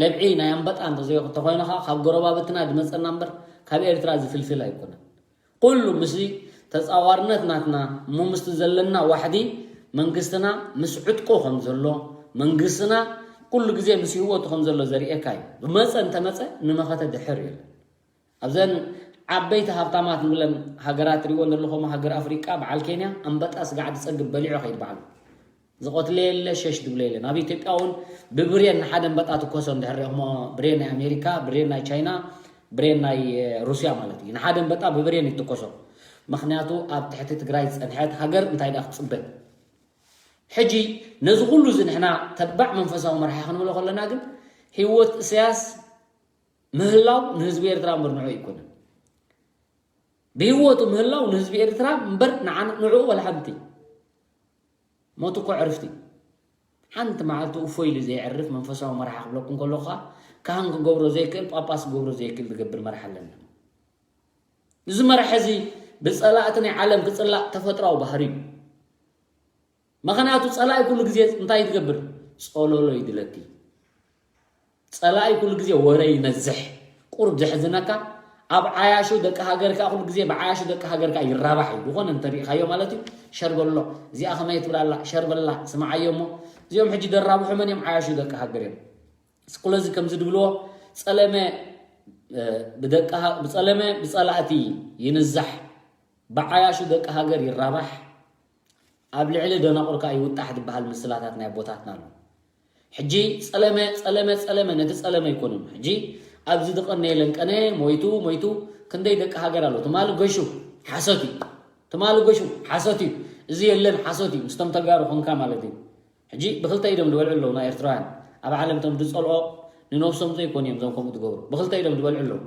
ለብዒ ናይ ኣንበጣ እንተዘይተኮይኑ ከዓ ካብ ጎረባብትና ዝመፀና እምበር ካብ ኤርትራ ዝፍልፍል ኣይኮነን። ኩሉ ምስዚ ተፃዋርነት ናትና እሞ ምስቲ ዘለና ዋሕዲ መንግስትና ምስ ዕጥቁ ከም ዘሎ መንግስትና ኩሉ ግዜ ምስ ህይወቱ ከም ዘሎ ዘርእየካ እዩ። ብመፀ እንተመፀ ንመኸተ ድሕር የለን። ኣብዘን ዓበይቲ ሃብታማት ንብለን ሃገራት ትሪእዎ ዘለኹም ሃገር ኣፍሪቃ በዓል ኬንያ ኣንበጣ ስጋዕ ዝፀግብ በሊዑ ከይድ በዓሉ ዝቐትለ የለ ሸሽ ዝብለ የለን። ኣብ ኢትዮጵያ እውን ብብሬን ንሓደ ኣንበጣ ትኮሶ እንድሕር ሪኦሞ ብሬን ናይ ኣሜሪካ ብሬን ናይ ቻይና ብሬን ናይ ሩስያ ማለት እዩ። ንሓደ ኣንበጣ ብብሬን ይትኮሶ። ምክንያቱ ኣብ ትሕቲ ትግራይ ዝፀንሐት ሃገር እንታይ ዳ ክትፅበ ሕጂ ነዚ ኩሉ እዚ ንሕና ተባዕ መንፈሳዊ መርሓ ክንብሎ ከለና ግን ህይወት እሰያስ ምህላው ንህዝቢ ኤርትራ እምበር ንዑ ኣይኮነን። ብህይወቱ ምህላው ንህዝቢ ኤርትራ እምበር ንዓን ንዕኡ ወላ ሓንቲ ሞት እኮ ዕርፍቲ ሓንቲ መዓልቲ እፎ ኢሉ ዘየዕርፍ መንፈሳዊ መርሓ ክብለኩም ከለኹ ከዓ ካህን ክገብሮ ዘይክእል ጳጳስ ክገብሮ ዘይክእል ዝገብር መርሓ ኣለና። እዚ መርሓ እዚ ብፀላእቲ ናይ ዓለም ክፅላእ ተፈጥራዊ ባህሪ እዩ። ምኽንያቱ ፀላኢ ኩሉ ግዜ እንታይ ትገብር? ፀሎሎ ይድለኪ። ፀላኢ ኩሉ ግዜ ወረ ይነዝሕ። ቁሩብ ዘሕዝነካ ኣብ ዓያሹ ደቂ ሃገር ከዓ ኩሉ ግዜ ብዓያሹ ደቂ ሃገር ከዓ ይራባሕ እዩ። ዝኾነ እንተሪእኻዮ ማለት እዩ ሸር በሎ። እዚኣ ከመይ ትብላላ ሸር በላ ስምዓዮ እሞ እዚኦም ሕጂ ደራብሑ መን እዮም? ዓያሹ ደቂ ሃገር እዮም። ስለዚ ከምዚ ድብልዎ ፀለመ ብደቂ ብፀለመ ብፀላእቲ ይንዛሕ ብዓያሹ ደቂ ሃገር ይራባሕ ኣብ ልዕሊ ደናቑር ከዓ ይውጣሕ ዝበሃል ምስላታት ናይ ኣቦታትና ኣሎ። ሕጂ ፀለመ ፀለመ ፀለመ ነቲ ፀለመ ኣይኮኑን ሕጂ ኣብዚ ዝቐነየለን ቀነ ሞይቱ ሞይቱ ክንደይ ደቂ ሃገር ኣሎ ትማሊ ገሹ ሓሶት እዩ ትማሊ ገሹ ሓሶት እዩ እዚ የለን ሓሶት እዩ ምስቶም ተጋሩ ኮንካ ማለት እዩ ሕጂ ብክልተ ኢዶም ዝበልዑ ኣለዉ ናይ ኤርትራውያን ኣብ ዓለም ቶም ዝፀልኦ ንነብሶም ዘይኮኑ እዮም ዞም ከምኡ ዝገብሩ ብክልተ ኢዶም ዝበልዑ ኣለዉ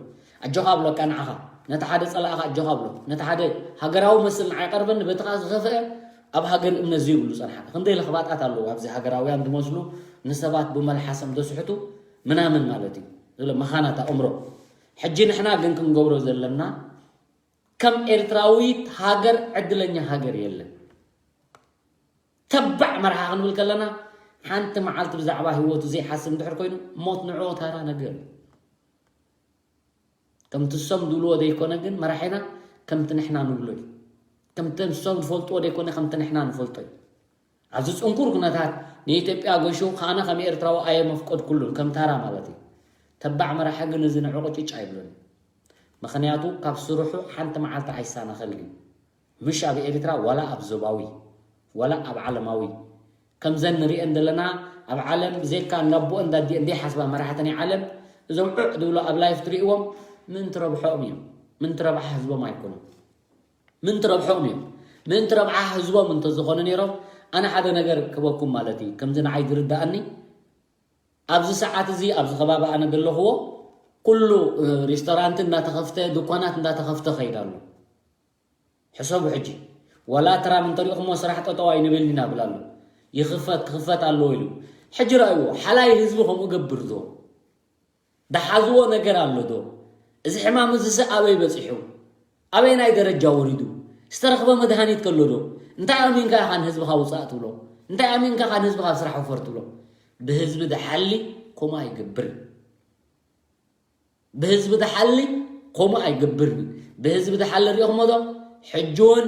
ኣጆኻ ኣብለካ ንዓኻ ነቲ ሓደ ፀላእኻ ኣጆኻ ኣብሎ ነቲ ሓደ ሃገራዊ መስል ንዓይ ቀርበኒ በቲ ከዓ ዝኸፍአ ኣብ ሃገር እምነት ዘይብሉ ፀንሓ ክንደይ ለኽባጣት ኣለዉ ኣብዚ ሃገራውያን ዝመስሉ ንሰባት ብመልሓሰም ዘስሕቱ ምናምን ማለት እዩ ዝብለ መኻናት ኣእምሮ ሕጂ ንሕና ግን ክንገብሮ ዘለና ከም ኤርትራዊት ሃገር ዕድለኛ ሃገር የለን ተባዕ መርሓ ክንብል ከለና ሓንቲ መዓልቲ ብዛዕባ ህይወቱ ዘይሓስብ እንድሕር ኮይኑ ሞት ንዕኡ ታራ ነገር እዩ ከምቲ እሶም ዝብልዎ ዘይኮነ ግን መራሒና ከምቲ ንሕና ንብሎ እዩ ከምቲ እሶም ዝፈልጥዎ ዘይኮነ ከምቲ ንሕና ንፈልጦ እዩ ኣብዚ ፅንኩር ኩነታት ንኢትዮጵያ ገሹ ካነ ከም ኤርትራዊ ኣየ መፍቀድኩሉን ከም ታራ ማለት እዩ ተባዕ መራሒ ግን እዚ ንዕቑ ጭጭ ኣይብሉን ምኽንያቱ ካብ ስርሑ ሓንቲ መዓልቲ ኣይሳነኸል እዩ ምሽ ኣብ ኤርትራ ዋላ ኣብ ዞባዊ ዋላ ኣብ ዓለማዊ ከምዘን ንሪአን ዘለና ኣብ ዓለም ብዘይካ እንዳቦ እንዳዲአን ዘይሓስባ መራሕቲ ናይ ዓለም እዞም ዑዕ ዝብሉ ኣብ ላይፍ ትሪእዎም ምንቲ ረብሖኦም እዮም ምንቲ ረብሓ ህዝቦም ኣይኮኑን ምንቲ ረብሖኦም እዮም ምንቲ ረብሓ ህዝቦም እንተዝኾኑ ነይሮም ኣነ ሓደ ነገር ክበኩም ማለት እዩ ከምዚ ንዓይ ዝርዳኣኒ ኣብዚ ሰዓት እዚ ኣብዚ ከባቢ ኣነ ዘለኽዎ ኩሉ ሬስቶራንት እንዳተኸፍተ ድኳናት እንዳተኸፍተ ከይድ ኣሎ ሕሰቡ ሕጂ ዋላ ትራም እንተሪእኹሞ ስራሕ ጠጠው ኣይንብል ኢና ብላ ኣሎ ይኽፈት ክኽፈት ኣለዎ ኢሉ ሕጂ ረኣይዎ ሓላይ ህዝቢ ከምኡ ገብር ዶ ደሓዝዎ ነገር ኣሎ ዶ እዚ ሕማም እዚ ስ ኣበይ በፂሑ ኣበይ ናይ ደረጃ ወሪዱ ዝተረኽበ መድሃኒት ከሎ ዶ እንታይ ኣሚንካ ኢኻ ንህዝብኻ ውፃእ ትብሎ እንታይ ኣሚንካ ኢኻ ንህዝብኻ ስራሕ ውፈር ትብሎ ብህዝቢ ድሓሊ ኮማ ይገብር ብህዝቢ ድሓሊ ከምኡ ኣይገብርን እዩ። ብህዝቢ ድሓሊ ሪኢኹሞ ዶ? ሕጂ እውን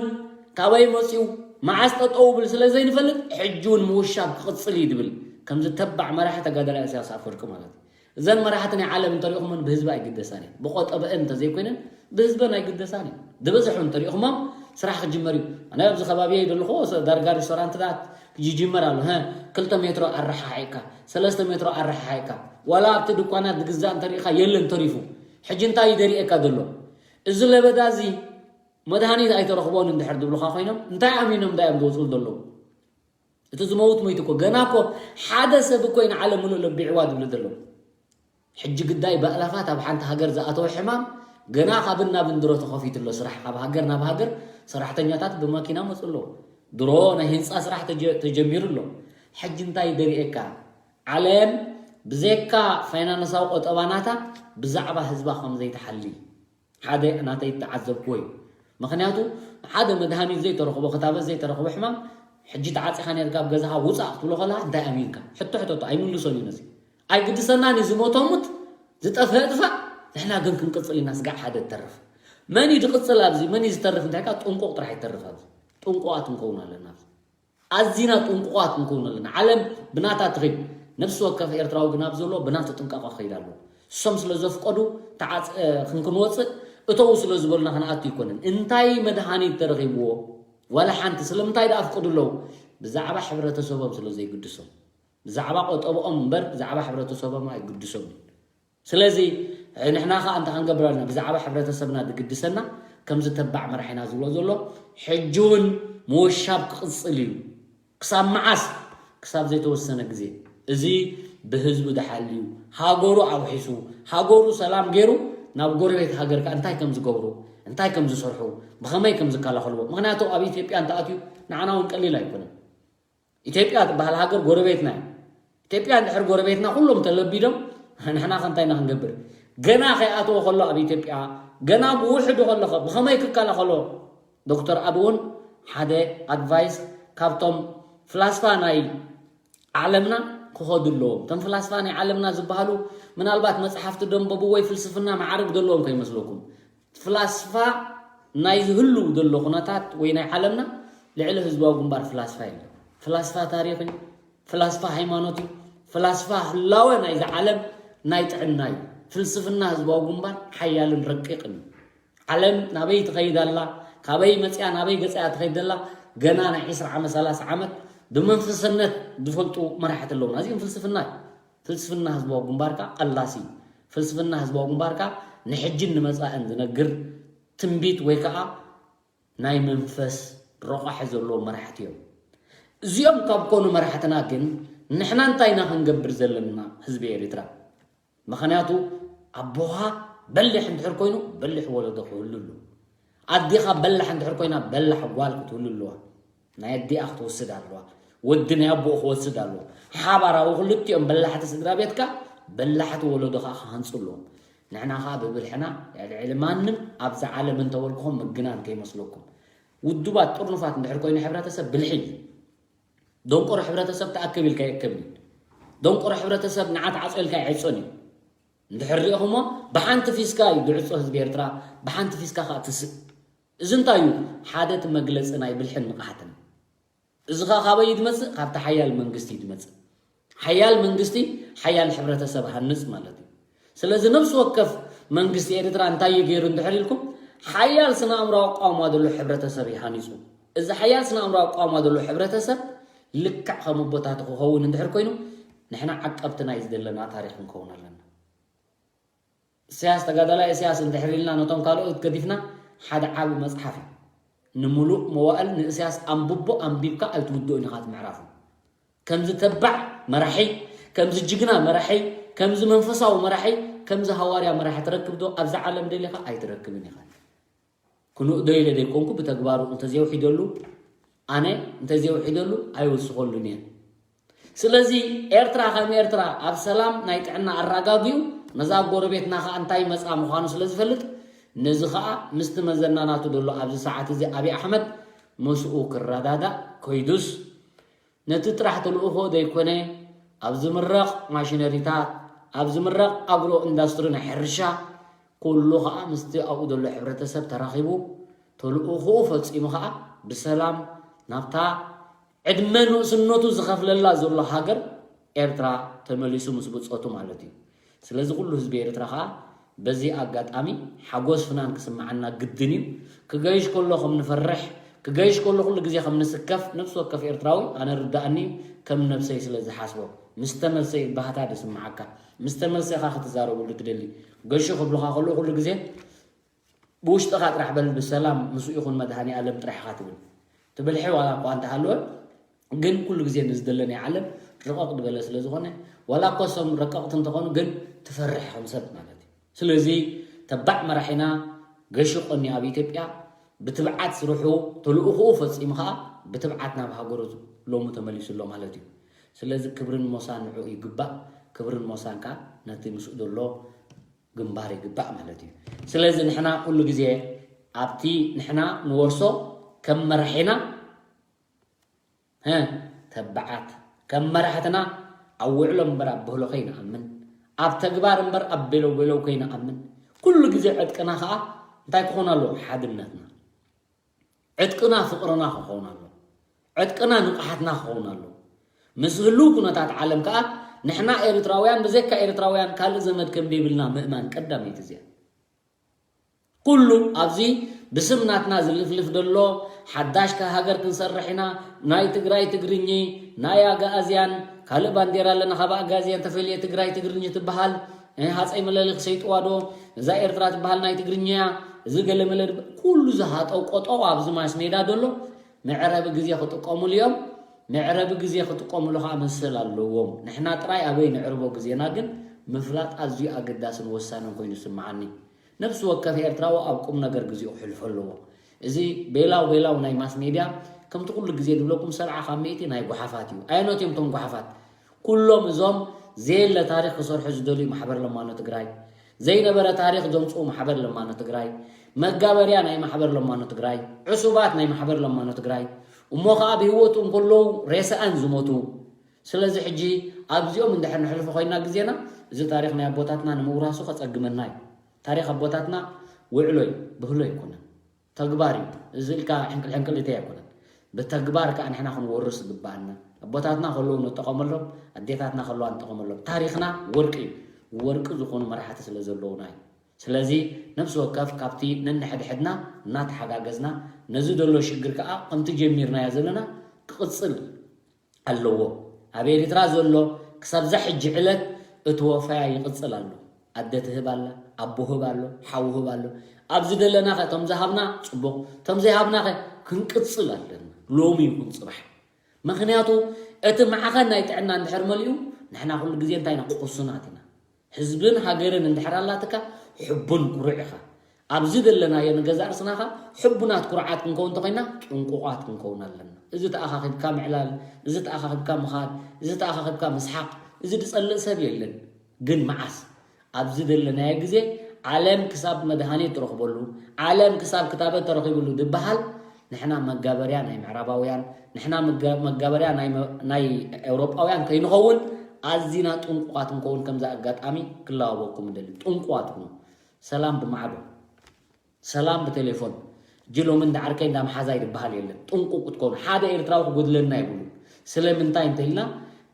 ካበይ መፂኡ መዓስ ጠጠው ብል ስለ ዘይንፈልጥ ሕጂ እውን ምውሻብ ክቕፅል እዩ ዝብል ከምዚ ተባዕ መራሒ ተጋዳላይ ኢሳያስ ኣፈወርቂ ማለት እዩ። እዘን መራሕቲ ናይ ዓለም እንተሪኢኹመን ብህዝቢ ኣይግደሳን እየን። ብቆጠበአን እንተዘይኮይነን ብህዝበን ኣይግደሳን እየን። ዝበዝሑ እንተሪኢኹሞም ስራሕ ክጅመር እዩ። ኣነ ኣብዚ ከባቢ ዘለኹ ዳርጋ ሬስቶራንትታት ይጅመር ኣሎ። ሀ ክልተ ሜትሮ ኣረሓሒቕካ ሰለስተ ሜትሮ ኣረሓሒቕካ ዋላ ኣብቲ ድኳናት ዝግዛእ እንተሪኢኻ የለን ተሪፉ። ሕጂ እንታይ እዩ ደሪኤካ ዘሎ? እዚ ለበዳ እዚ መድሃኒት ኣይተረኽቦን እንድሕር ዝብሉኻ ኮይኖም እንታይ ኣሚኖም እንታይ እዮም ዝወፅኡ ዘለዉ? እቲ ዝመውት ሞይቱ እኮ ገና እኮ ሓደ ሰብ እኮ እዩ ንዓለም ምሉእ ለቢዕዋ ዝብሉ ዘለዉ። ሕጂ ግዳይ ብኣላፋት ኣብ ሓንቲ ሃገር ዝኣተወ ሕማም ገና ካብን ናብን ድሮ ተኸፊቱ ኣሎ ስራሕ ካብ ሃገር ናብ ሃገር ሰራሕተኛታት ብማኪና መፁ ኣለዉ። ድሮ ናይ ህንፃ ስራሕ ተጀ- ተጀሚሩ ኣሎ። ሕጂ እንታይ ደሪኤካ? ዓለም ብዘይካ ፋይናንሳዊ ቆጠባ ናታ ብዛዕባ ህዝባ ከም ዘይትሓሊ ሓደ ናተይ እተዓዘብክዎ እዩ። ምክንያቱ ሓደ መድሃኒት ዘይተረኽቦ ክታበት ዘይተረኽቦ ሕማም ሕጂ ተዓፂኻ ነርካ ኣብ ገዛኻ ውፃእ ክትብሎ ከለካ እንታይ ኣሚንካ ሕቶ ሕተቶ ኣይምልሶን እዩ ነዚ ኣይግድሰናን እዩ ዝሞቶ ሙት ዝጠፍአ ጥፋእ ንሕና ግን ክንቅፅል ኢና ስጋዕ ሓደ ትተርፍ መን እዩ ዝቅፅል ኣብዚ መን እዩ ዝተርፍ እንታይ ጥንቁቅ ጥራሕ ይተርፍ ኣብዚ ጥንቁቃት ንከውን ኣለና ኣብዚ ኣዚና ጥንቁቃት ክንከውን ኣለና ዓለም ብናታ ትኸይድ ነብሲ ወከፍ ኤርትራዊ ግን ኣብ ዘሎ ብናቱ ጥንቃቐ ክኸይድ ኣለዎ እሶም ስለ ዘፍቀዱ ተዓፀ ክንክንወፅእ እተው ስለ ዝበሉና ክንኣቱ ኣይኮነን እንታይ መድሃኒት ተረኺብዎ ዋላ ሓንቲ ስለምንታይ ደኣ ኣፍቅዱ ኣለዉ ብዛዕባ ሕብረተሰቦም ስለ ዘይግድሶም ብዛዕባ ቆጠብኦም እምበር ብዛዕባ ሕብረተሰቦም ኣይግድሶም ስለዚ ንሕና ከዓ እንታይ ክንገብር ኣለና ብዛዕባ ሕብረተሰብና ዝግድሰና ከምዚ ተባዕ መራሒና ዝብሎ ዘሎ ሕጂ እውን ምወሻብ ክቕፅል እዩ ክሳብ መዓስ ክሳብ ዘይተወሰነ ግዜ እዚ ብህዝቡ ዝሓልዩ ሃገሩ ኣውሒሱ ሃገሩ ሰላም ገይሩ ናብ ጎረቤት ሃገር ከዓ እንታይ ከም ዝገብሩ እንታይ ከም ዝሰርሑ ብኸመይ ከም ዝከላኸልዎ ምክንያቱ ኣብ ኢትዮጵያ እንተኣትዩ ንዓና እውን ቀሊል ኣይኮነን ኢትዮጵያ ትበሃል ሃገር ጎረቤትና እዩ ኢትዮጵያ እንድሕር ጎረቤትና ኩሎም ተለቢዶም ንሕና ከ እንታይ ኢና ክንገብር ገና ከይኣተወ ከሎ ኣብ ኢትዮጵያ ገና ብውሕዱ ከሎ ከ ብኸመይ ክከላኸሎ ዶክተር ኣቢ እውን ሓደ ኣድቫይስ ካብቶም ፍላስፋ ናይ ዓለምና ክኸዱ ኣለዎም እቶም ፍላስፋ ናይ ዓለምና ዝበሃሉ ምናልባት መፅሓፍቲ ደንበቡ ወይ ፍልስፍና ማዕርግ ዘለዎም ከይመስለኩም ፍላስፋ ናይ ዝህልው ዘሎ ኩነታት ወይ ናይ ዓለምና ልዕሊ ህዝባዊ ግንባር ፍላስፋ የለን ፍላስፋ ታሪኽ እዩ ፍላስፋ ሃይማኖት እዩ ፍላስፋ ህላወ ናይዚ ዓለም ናይ ጥዕና እዩ ፍልስፍና ህዝባዊ ግንባር ሓያልን ረቂቕን እዩ ዓለም ናበይ ትኸይድ ኣላ ካበይ መፅያ ናበይ ገፅያ ትኸይድ ዘላ ገና ናይ 20 ዓመት 30 ዓመት ብመንፈሰነት ዝፈልጡ መራሕቲ ኣለውና እዚኦም ፍልስፍና እዩ ፍልስፍና ህዝባዊ ግንባር ከዓ ቀላሲ ፍልስፍና ህዝባዊ ግንባር ከዓ ንሕጅን ንመፃእን ዝነግር ትንቢት ወይ ከዓ ናይ መንፈስ ረቋሒ ዘለዎም መራሕቲ እዮም እዚኦም ካብ ኮኑ መራሕትና ግን ንሕና እንታይ ኢና ክንገብር ዘለና ህዝቢ ኤርትራ ምኽንያቱ ኣቦኻ በሊሕ እንድሕር ኮይኑ በሊሕ ወለዶ ክህሉ ኣለዎ ኣዴኻ በላሕ እንድሕር ኮይና በላሕ ጓል ክትህሉ ኣለዋ ናይ ኣዲኣ ክትወስድ ኣለዋ ወዲ ናይ ኣቦኡ ክወስድ ኣለዎ ሓባራዊ ክልቲኦም በላሕቲ ስድራ ቤትካ በላሕቲ ወለዶ ከዓ ክሃንፁ ኣለዎም ንሕና ከዓ ብብልሕና ልዕሊ ማንም ኣብዛ ዓለም እንተበልኩኹም ምግናን ከይመስለኩም ውዱባት ጥርኑፋት እንድሕር ኮይኑ ሕብረተሰብ ብልሒ እዩ ደንቆሮ ሕብረተሰብ ተኣከብ ኢልካ የከብን እዩ ደንቆሮ ሕብረተሰብ ንዓት ዓፆ ኢልካ ይዕፆን እዩ እንድሕር ሪኢኹሞ ብሓንቲ ፊስካ እዩ ዝዕፆ ህዝቢ ኤርትራ ብሓንቲ ፊስካ ከዓ ትስእ እዚ እንታይ እዩ ሓደ እቲ መግለፂ ናይ ብልሕን ንቕሓትን እዚ ኸዓ ካበይ እዩ ዝመፅእ ካብቲ ሓያል መንግስቲ እዩ ዝመፅእ ሓያል መንግስቲ ሓያል ሕብረተሰብ ሃንፅ ማለት እዩ ስለዚ ነብሲ ወከፍ መንግስቲ ኤርትራ እንታይ እዩ ገይሩ እንድሕር ኢልኩም ሓያል ስነ ኣእምሮ ኣቋውማ ዘሎ ሕብረተሰብ እዩ ሃኒፁ እዚ ሓያል ስነ ኣእምሮ ኣቋውማ ዘሎ ሕብረተሰብ ልክዕ ከም ኣቦታቱ ክኸውን እንድሕር ኮይኑ ንሕና ዓቀብቲ ናይ ዝደለና ታሪክ ንከውን ኣለና እስያስ ተጋዳላይ እስያስ እንድሕር ኢልና ነቶም ካልኦት ገዲፍና ሓደ ዓቢ መፅሓፍ እዩ ንምሉእ መዋእል ንእስያስ ኣንብቦ ኣንቢብካ ኣይትውድኦን ኢኻ እቲ ምዕራፉ ከምዚ ተባዕ መራሒ ከምዚ ጅግና መራሒ ከምዚ መንፈሳዊ መራሒ ከምዚ ሃዋርያ መራሒ ትረክብ ዶ ኣብዛ ዓለም ደሊኻ ኣይትረክብን ኢኻ ክንእዶ ኢለ ዘይኮንኩ ብተግባሩ እንተዘይውሒደሉ ኣነ እንተዘይውሒደሉ ኣይወስኸሉን እየ ስለዚ ኤርትራ ከም ኤርትራ ኣብ ሰላም ናይ ጥዕና ኣረጋጊኡ ነዛ ጎረቤትና ከዓ እንታይ መፃ ምዃኑ ስለ ዝፈልጥ ነዚ ከዓ ምስቲ መዘና ናቱ ዘሎ ኣብዚ ሰዓት እዚ ኣብይ ኣሕመድ ምስኡ ክረዳዳእ ከይዱስ ነቲ ጥራሕ ተልእኾ ዘይኮነ ኣብ ዝምረቕ ማሽነሪታት ኣብ ዝምረቕ ኣግሮ ኢንዳስትሪ ናይ ሕርሻ ኩሉ ከዓ ምስቲ ኣብኡ ዘሎ ሕብረተሰብ ተራኺቡ ተልእኾኡ ፈፂሙ ከዓ ብሰላም ናብታ ዕድመ ንእስነቱ ዝኸፍለላ ዘሎ ሃገር ኤርትራ ተመሊሱ ምስ ብፆቱ ማለት እዩ ስለዚ ኩሉ ህዝቢ ኤርትራ ከዓ በዚ ኣጋጣሚ ሓጎስ ፍናን ክስምዓና ግድን እዩ ክገይሽ ከሎ ከም ንፈርሕ ክገይሽ ከሎ ኩሉ ግዜ ከም ንስከፍ ነብሲ ወከፍ ኤርትራዊ ኣነ ርዳእኒ እዩ ከም ነብሰይ ስለ ዝሓስቦ ምስ ተመልሰ እዩ ባህታ ዝስምዓካ ምስ ተመልሰ ኢኻ ክትዛረበሉ ትደሊ ገሹ ክብሉኻ ከሎ ኩሉ ግዜ ብውሽጥኻ ጥራሕ በል ብሰላም ምስኡ ይኹን መድሃኒ ኣለም ጥራሕ ኢኻ ትብል ትብል ሕዋላ እኳ እንተሃለወ ግን ኩሉ ግዜ ንዝደለ ናይ ዓለም ርቐቕ ዝበለ ስለ ዝኾነ ዋላ እኮ እሶም ረቀቕቲ እንተኾኑ ግን ትፈርሕ ከም ሰብ ማለት እዩ ስለዚ ተባዕ መራሒና ገሹ ቀኒ ኣብ ኢትዮጵያ ብትብዓት ስርሑ ተልእኽኡ ፈፂሙ ከዓ ብትብዓት ናብ ሃገሩ ሎሚ ተመሊሱ ኣሎ ማለት እዩ ስለዚ ክብርን ሞሳን ንዑ ይግባእ ክብርን ሞሳን ከዓ ነቲ ምስኡ ዘሎ ግንባር ይግባእ ማለት እዩ ስለዚ ንሕና ኩሉ ግዜ ኣብቲ ንሕና ንወርሶ ከም መራሒና ተባዓት፣ ከም መራሕትና ኣብ ውዕሎ እምበር ኣብ ብህሎ ከይንኣምን፣ ኣብ ተግባር እምበር ኣብ ቤለው ቤለው ከይንኣምን፣ ኩሉ ግዜ ዕጥቅና ከዓ እንታይ ክኾን ኣለዎ? ሓድነትና። ዕጥቅና ፍቕርና ክኸውን ኣሎ። ዕጥቅና ንቕሓትና ክኸውን ኣሎ። ምስ ህልው ኩነታት ዓለም ከዓ ንሕና ኤርትራውያን ብዘይካ ኤርትራውያን ካልእ ዘመድ ከም ዘይብልና ምእማን ቀዳመይቲ እዚኣ። ኩሉ ኣብዚ ብስም ናትና ዝልፍልፍ ዘሎ ሓዳሽ ሃገር ክንሰርሕ ኢና፣ ናይ ትግራይ ትግርኚ፣ ናይ ኣግኣዝያን፣ ካልእ ባንዴራ ኣለና ካብ ኣግኣዝያን ተፈልየ ትግራይ ትግርኚ ትበሃል፣ ሃፀይ ምለሊክ ሰይጥዋ ዶ እዛ ኤርትራ ትበሃል ናይ ትግርኛ እያ፣ እዚ ገለመለ ኩሉ ዝሃጠው ቆጠው ኣብዚ ማስ ሜዳ ዘሎ መዕረቢ ግዜ ክጥቀሙሉ እዮም። መዕረቢ ግዜ ክጥቀሙሉ ከዓ መሰል ኣለዎም። ንሕና ጥራይ ኣበይ ነዕርቦ ግዜና ግን ምፍላጥ ኣዝዩ ኣገዳስን ወሳንን ኮይኑ ይስምዓኒ። ነፍሲ ወከፍ ኤርትራዊ ኣብ ቁም ነገር ግዜኡ ክሕልፎ ኣለዎ። እዚ ቤላው ቤላው ናይ ማስ ሜድያ ከምቲ ኩሉ ግዜ ዝብለኩም ሰብዓ ካብ ሚእቲ ናይ ጓሓፋት እዩ። ኣየኖት እዮም እቶም ጓሓፋት? ኩሎም እዞም ዘየለ ታሪኽ ክሰርሑ ዝደልዩ ማሕበር ለማኖ ትግራይ፣ ዘይነበረ ታሪኽ ዘምፅኡ ማሕበር ለማኖ ትግራይ፣ መጋበርያ ናይ ማሕበር ለማኖ ትግራይ፣ ዕሱባት ናይ ማሕበር ለማኖ ትግራይ፣ እሞ ከዓ ብህይወቱ እንከለዉ ሬሳኣን ዝሞቱ። ስለዚ ሕጂ ኣብዚኦም እንድሕር ንሕልፎ ኮይና ግዜና፣ እዚ ታሪኽ ናይ ኣቦታትና ንምውራሱ ከፀግመና እዩ። ታሪኽ ኣቦታትና ውዕሎ እዩ፣ ብህሎ ኣይኮነን። ተግባር እዩ። እዚ ኢልካ ሕንቅል ሕንቅል እተይ ኣይኮነን። ብተግባር ከዓ ንሕና ክንወርስ ዝግባኣና። ኣቦታትና ከለዉ ንጠቐመሎም፣ ኣዴታትና ከለዋ ንጠቐመሎም። ታሪኽና ወርቂ እዩ። ወርቂ ዝኾኑ መራሕቲ ስለ ዘለዉና እዩ። ስለዚ ነፍሲ ወከፍ ካብቲ ነንሕድሕድና እናተሓጋገዝና ነዚ ዘሎ ሽግር ከዓ ከምቲ ጀሚርናዮ ዘለና ክቕፅል ኣለዎ። ኣብ ኤሪትራ ዘሎ ክሳብ እዛ ሕጂ ዕለት እቲ ወፈያ ይቕጽል ኣሎ። ኣደ ትህብ ኣላ፣ ኣቦ ህብ ኣሎ፣ ሓው ህብ ኣሎ። ኣብዚ ደለና ከ እቶም ዝሃብና ጽቡቕ፣ እቶም ዘይሃብና ከ ክንቅጽል ኣለና። ሎሚ ይኹን ጽባሕ። ምኽንያቱ እቲ ማዕኸን ናይ ጥዕና እንድሕር መሊኡ ንሕና ኩሉ ግዜ እንታይ ኢና? ቅሱናት ኢና። ህዝብን ሃገርን እንድሕር ኣላትካ ሕቡን ኩሩዕ ኢኻ። ኣብዚ ዘለናዮ ንገዛእ ርስናኻ ሕቡናት ኩሩዓት ክንከውን እንተኾይና ጥንቁቓት ክንከውን ኣለና። እዚ ተኣኻኺብካ ምዕላል፣ እዚ ተኣኻኺብካ ምኻድ፣ እዚ ተኣኻኺብካ ምስሓቕ፣ እዚ ዝጸልእ ሰብ የለን። ግን መዓስ? ኣብዚ ዘለናዮ ግዜ ዓለም ክሳብ መድሃኒት ትረኽበሉ፣ ዓለም ክሳብ ክታበት ተረኺብሉ ዝበሃል ንሕና መጋበርያ ናይ ምዕራባውያን፣ ንሕና መጋ- መጋበርያ ናይ መ- ናይ ኤውሮጳውያን ከይንኸውን ኣዚና ጥንቁቓት ክንከውን ከምዚ ኣጋጣሚ ክላበወኩም እደሊ። ጥንቁቓት ኩኑ። ሰላም ብማዕዶ፣ ሰላም ብቴሌፎን። እጂ ሎሚ እንዳ ዓርከይ እንዳ መሓዛይ ዝበሃል የለን። ጥንቁቕ ክትኮኑ። ሓደ ኤርትራዊ ክጎድለና የብሉን። ስለምንታይ እንተኢልና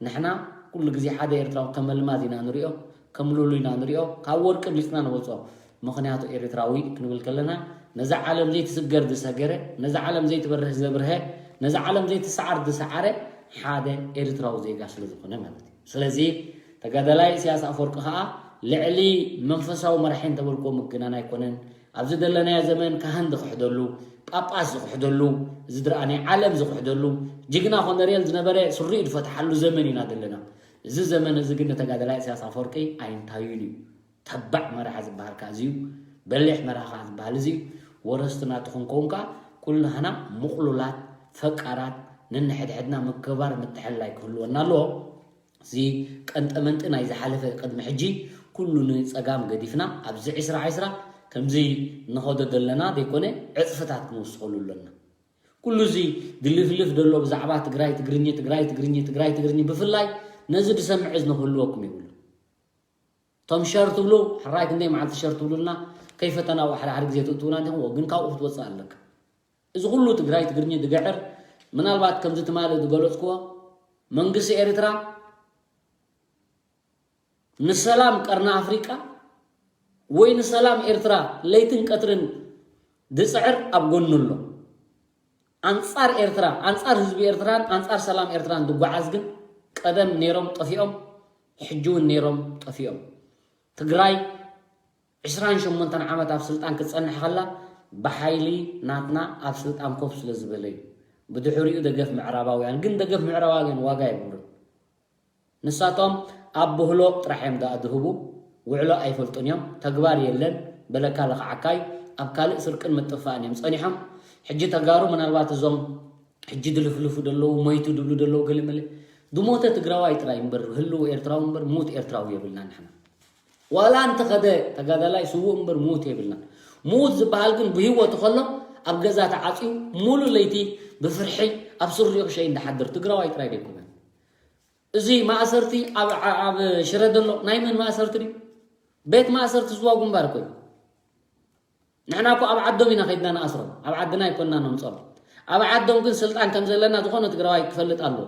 ንሕና ኩሉ ግዜ ሓደ ኤርትራዊ ከም ኣልማዝ ኢና ንሪኦ፣ ከም ሉሉ ኢና ንሪኦ፣ ካብ ወርቂ ብሊፅና ንወፅኦ። ምኽንያቱ ኤርትራዊ ክንብል ከለና ነዛ ዓለም ዘይትስገር ዝሰገረ፣ ነዛ ዓለም ዘይትበርህ ዘብርሀ፣ ነዛ ዓለም ዘይትሰዓር ዝሰዓረ ሓደ ኤርትራዊ ዜጋ ስለ ዝኾነ ማለት እዩ። ስለዚ ተጋዳላይ ኢሳያስ ኣፈወርቂ ኸኣ ልዕሊ መንፈሳዊ መራሒ እንተበልክዎ ምግናን ኣይኮነን። ኣብዚ ዘለናዮ ዘመን ካህን ዝኽሕደሉ፣ ጳጳስ ዝኽሕደሉ፣ እዚ ድርኣ ናይ ዓለም ዝኽሕደሉ፣ ጅግና ኮነሬል ዝነበረ ስሪኡ ዝፈትሓሉ ዘመን ኢና ዘለና። እዚ ዘመን እዚ ግን ንተጋዳላይ ኢሳያስ ኣፈወርቂ ኣይንታዩን እዩ። ተባዕ መራሒ ዝበሃል ከኣ እዚ እዩ። በሊሕ መራሒ ከኣ ዝበሃል እዚ እዩ። ወረስትና እቲ ክንከውን ከኣ ኩላህና ምቕሉላት፣ ፈቃራት፣ ነንሕድሕድና ምክብባር ምትሕልላይ ክህልወና ኣለዎ። እዚ ቀንጠመንጢ ናይ ዝሓለፈ ቅድሚ ሕጂ ኩሉ ንጸጋም ገዲፍና ኣብዚ ዕስራ ዕስራ ከምዚ ንኸዶ ዘለና ዘይኮነ ዕጽፍታት ክንውስኸሉ ኣለና። ኩሉ እዚ ድልፍልፍ ዘሎ ብዛዕባ ትግራይ ትግርኝ፣ ትግራይ ትግርኝ፣ ትግራይ ትግርኝ ብፍላይ ነዚ ዝሰምዕ እዝኒ ክህልወኩም የብሉን። እቶም ሸር ትብሉ ሕራይ ክንደይ መዓልቲ ሸር ትብሉልና ከይፈተና ሓደ ሓደ ግዜ ትእትውና እንዲኹም ግን ካብኡ ክትወፅእ ኣለካ። እዚ ኩሉ ትግራይ ትግርኝ ድግዕር ምናልባት ከምዚ ትማሊ ዝገለፅክዎ መንግስቲ ኤርትራ ንሰላም ቀርኒ ኣፍሪቃ ወይ ንሰላም ኤርትራ ለይትን ቀትርን ዝፅዕር ኣብ ጎኑ ኣሎ። ኣንጻር ኤርትራ ኣንጻር ህዝቢ ኤርትራን ኣንጻር ሰላም ኤርትራን ዝጓዓዝ ግን ቀደም ነይሮም ጠፊኦም ሕጂ እውን ነይሮም ጠፊኦም። ትግራይ ዕስራን ሸሞንተን ዓመት ኣብ ስልጣን ክትጸንሕ ከላ ብሓይሊ ናትና ኣብ ስልጣን ኮፍ ስለ ዝበለ እዩ። ብድሕሪኡ ደገፍ ምዕራባውያን ግን ደገፍ ምዕራባውያን ዋጋ የብሉን። ንሳቶም ኣብ ብህሎ ጥራሕ እዮም ደኣ ዝህቡ፣ ውዕሎ ኣይፈልጡን እዮም፣ ተግባር የለን፣ በለካ ለኽዓካይ ኣብ ካልእ ስርቅን ምጥፋእን እዮም ጸኒሖም። ሕጂ ተጋሩ ምናልባት እዞም ሕጂ ድልፍልፉ ደለዉ፣ ሞይቱ ድብሉ ደለዉ ገለመለ፣ ድሞተ ትግራዋይ ጥራይ እምበር ህልው ኤርትራዊ እምበር ምዉት ኤርትራዊ የብልና ንሕና። ዋላ እንተኸደ ተጋዳላይ ስዉእ እምበር ምዉት የብልናን። ምዉት ዝበሃል ግን ብህይወቱ ከሎ ኣብ ገዛ ተዓፅዩ ሙሉ ለይቲ ብፍርሒ ኣብ ስሪኡ ክሸይ እንዳሓድር ትግራዋይ ጥራይ ደይኮነን። እዚ ማእሰርቲ ኣብ ኣብ ሽረ ዘሎ ናይ መን ማእሰርቲ ድዩ? ቤት ማእሰርቲ ዝዋ ጉንባር እኮ እዩ። ንሕና እኮ ኣብ ዓዶም ኢና ከይድና ንኣስሮም፣ ኣብ ዓድና ኣይኮንና ነምፅኦም። ኣብ ዓዶም ግን ስልጣን ከም ዘለና ዝኾነ ትግራዋይ ክፈልጥ ኣለዎ።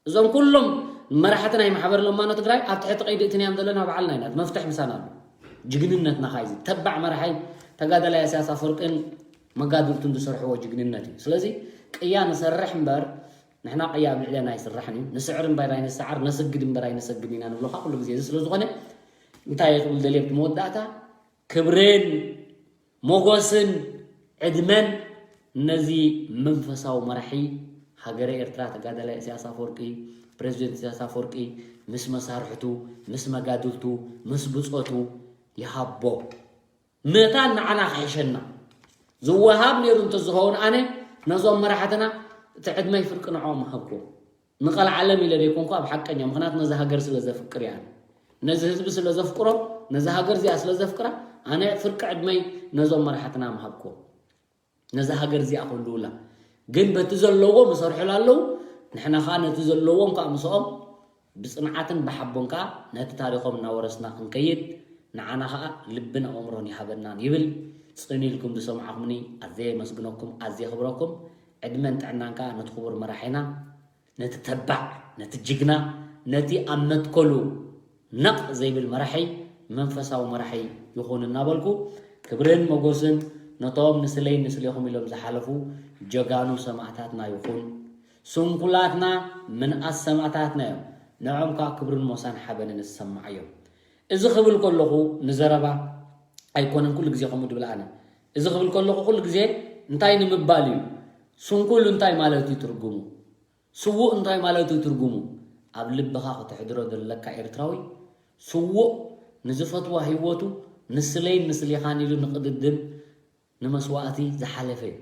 እዞም ኩሎም መራሕቲ ናይ ማሕበር ለማኖ ትግራይ ኣብ ትሕቲ ቀይዲ እትንያም ዘለና ባዕልና ኢና፣ መፍትሕ ምሳና ኣሎ። ጅግንነትና ኸዓ እዚ ተባዕ መራሒ ተጋዳላይ ኢሳያስ ኣፈወርቅን መጋድልቱን ዝሰርሕዎ ጅግንነት እዩ። ስለዚ ቅያ ንሰርሕ እምበር ንሕና ቅያ ኣብ ልዕለና ኣይስራሕን እዩ። ንስዕር እምበር ኣይንስዓር፣ ነስግድ እምበር ኣይንሰግድ ኢና ንብሎ ኸዓ ኩሉ ግዜ። እዚ ስለ ዝኾነ እንታይ ክብል ደልየ ኣብቲ መወዳእታ ክብርን ሞጎስን ዕድመን ነዚ መንፈሳዊ መራሒ ሃገረ ኤርትራ ተጋዳላይ ኢሳያስ ኣፈወርቂ፣ ፕሬዚደንት ኢሳያስ ኣፈወርቂ ምስ መሳርሕቱ፣ ምስ መጋድልቱ፣ ምስ ብጾቱ ይሃቦ። መታን ንዓና ክሕሸና ዝወሃብ ነይሩ እንተዝኸውን ኣነ ነዞም መራሕትና እቲ ዕድመይ ፍርቂ ንዕኦም ምሃብኩ። ንቐልዓለም ኢለ ደይኮንኩ ኣብ ሓቀኛ፣ ምኽንያቱ ነዚ ሃገር ስለ ዘፍቅር እየ። ኣነ ነዚ ህዝቢ ስለ ዘፍቅሮ፣ ነዚ ሃገር እዚኣ ስለ ዘፍቅራ ኣነ ፍርቂ ዕድመይ ነዞም መራሕትና ምሃብኩ። ነዚ ሃገር እዚኣ ክህልውላ ግን በቲ ዘለዎም ይሰርሑላ ኣለዉ። ንሕና ኸዓ ነቲ ዘለዎም ከዓ ምስኦም ብፅንዓትን ብሓቦን ከዓ ነቲ ታሪኾም እናወረስና ክንከይድ ንዓና ኸዓ ልብን ኣእምሮን ይሃበናን ይብል። ፅን ኢልኩም ዝሰማዕኹምኒ ኣዝየ የመስግነኩም፣ ኣዝየ የኽብረኩም። ዕድመን ጥዕናን ከዓ ነቲ ክቡር መራሒና፣ ነቲ ተባዕ፣ ነቲ ጅግና፣ ነቲ ኣብ መትከሉ ነቕ ዘይብል መራሒ፣ መንፈሳዊ መራሒ ይኹን እናበልኩ ክብርን መጎስን ነቶም ንስለይን ንስሌኹም ኢሎም ዝሓለፉ ጀጋኑ ሰማእታትና ይኹን። ስንኩላትና ምንኣስ ሰማእታትና እዮም። ንዕኦም ከዓ ክብርን ሞሳን ሓበንን ዝሰማዓዮም። እዚ ክብል ከለኹ ንዘረባ ኣይኮነን ኩሉ ግዜ ከምኡ ድብል ኣነ። እዚ ክብል ከለኹ ኩሉ ግዜ እንታይ ንምባል እዩ? ስንኩል እንታይ ማለት እዩ ትርጉሙ? ስዉእ እንታይ ማለት እዩ ትርጉሙ? ኣብ ልብኻ ከተሕድሮ ዘለካ ኤርትራዊ ስዉእ ንዝፈትዋ ህይወቱ ንስለይን ንስሌኻን ኢሉ ንቕድድም ንመስዋእቲ ዝሓለፈ እዩ።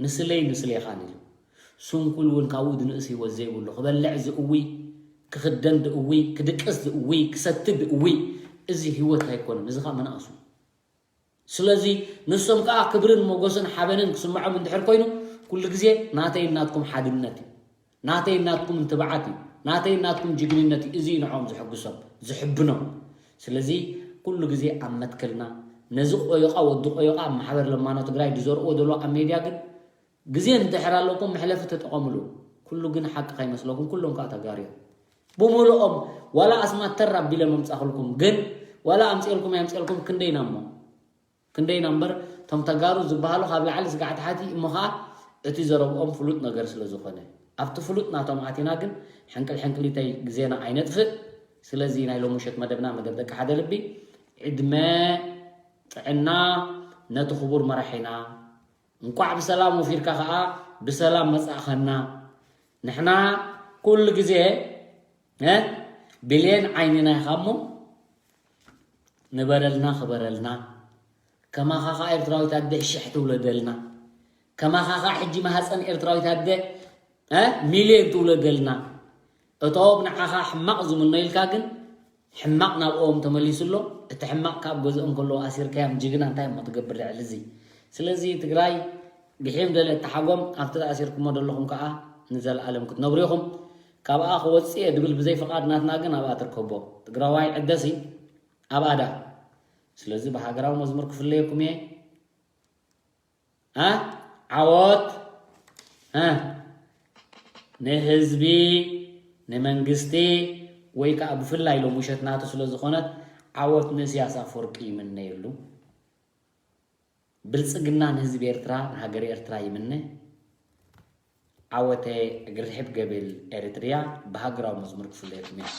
ንስለይ ንስሌኻን ኢሉ። ስንኩል እውን ካብኡ ድንእስ ህይወት ዘይብሉ፣ ክበልዕ ዝእዊ፣ ክኽደን ድእዊ፣ ክድቅስ ዝእዊ፣ ክሰቲ ድእዊ፣ እዚ ህይወት ኣይኮነን። እዚ ኸዓ መናእሱ። ስለዚ ንሶም ከዓ ክብርን ሞጎስን ሓበንን ክስምዖም እንድሕር ኮይኑ፣ ኩሉ ግዜ ናተይ ናትኩም ሓድነት እዩ። ናተይ ናትኩም እንትብዓት እዩ። ናተይ ናትኩም ጅግንነት እዩ። እዚ እዩ ንዕኦም ዝሕጉሶም፣ ዝሕብኖም። ስለዚ ኩሉ ግዜ ኣብ መትከልና ነዚ ቆዮቓ፣ ወዲ ቆዮቓ ኣብ ማሕበር ለማኖ ትግራይ ዝዘርእዎ ዘሎ ኣብ ሜድያ ግን ግዜ እንድሕር ኣለኩም መሕለፊ ተጠቐምሉ። ኩሉ ግን ሓቂ ከይመስለኩም፣ ኩሎም ከዓ ተጋሩ እዮም። ብምልኦም ዋላ ኣስማት ተር ኣቢለ መምፃእኩልኩም፣ ግን ዋላ ኣምፅኤልኩም ኣየምፅኤልኩም ክንደይና እሞ። ክንደይና እምበር፣ እቶም ተጋሩ ዝበሃሉ ካብ ላዕሊ ስጋዕ ታሕቲ፣ እሞ ኸዓ እቲ ዘረብኦም ፍሉጥ ነገር ስለ ዝኾነ። ኣብቲ ፍሉጥ ናቶም ኣቲና ግን ሕንቅል ሕንቅሊተይ ግዜና ኣይነጥፍእ። ስለዚ ናይ ሎሚ ምሸት መደብና መደብ ደቂ ሓደ ልቢ ዕድመ ጥዕና ነቲ ክቡር መራሒና። እንቋዕ ብሰላም ወፊርካ ኸዓ ብሰላም መጻእኸና። ንሕና ኩሉ ግዜ፣ እ፣ ብሌን ዓይንና ኢኻ እሞ ንበረልና፣ ክበረልና። ከማኻ ኸዓ ኤርትራዊት ኣደ ሽሕ ትውለደልና። ከማኻ ኸዓ ሕጂ ማህፀን ኤርትራዊት ኣደ፣ እ፣ ሚልዮን ትውለደልና። እቶም ንዓኻ ሕማቕ ዝምኖ ኢልካ ግን ሕማቕ ናብኦም ተመሊሱ ኣሎ። እቲ ሕማቕ ካብ ገዝኦም ከለዉ ኣሲርካዮም ጅግና እንታይ እሞ ትገብር ልዕሊ እዚ? ስለዚ ትግራይ ብሒም ደለ ተሓጎም ኣብቲ ተኣሲርኩሞ ዘለኹም ከዓ ንዘለኣለም ክትነብሩ ኢኹም። ካብኣ ክወፅእ እየ ድብል ብዘይ ፍቓድ ናትና ግን ኣብኣ ትርከቦ። ትግራዋይ ዕደሲ ኣብኣ ዳ። ስለዚ ብሃገራዊ መዝሙር ክፍለየኩም እየ። እ? ዓወት፣ እ፣ ንህዝቢ፣ ንመንግስቲ፣ ወይ ከዓ ብፍላይ ሎም ውሸት ናቱ ስለ ዝኾነት ዓወት ንእስያስ ኣፈወርቂ ይምነየሉ። ብልጽግና ንህዝቢ ኤርትራ፣ ንሃገር ኤርትራ ይምነ። ዓወተ እግሪ ርሕብ ገብል ኤርትርያ ብሃገራዊ መዝሙር ክፍለየኩም እየ።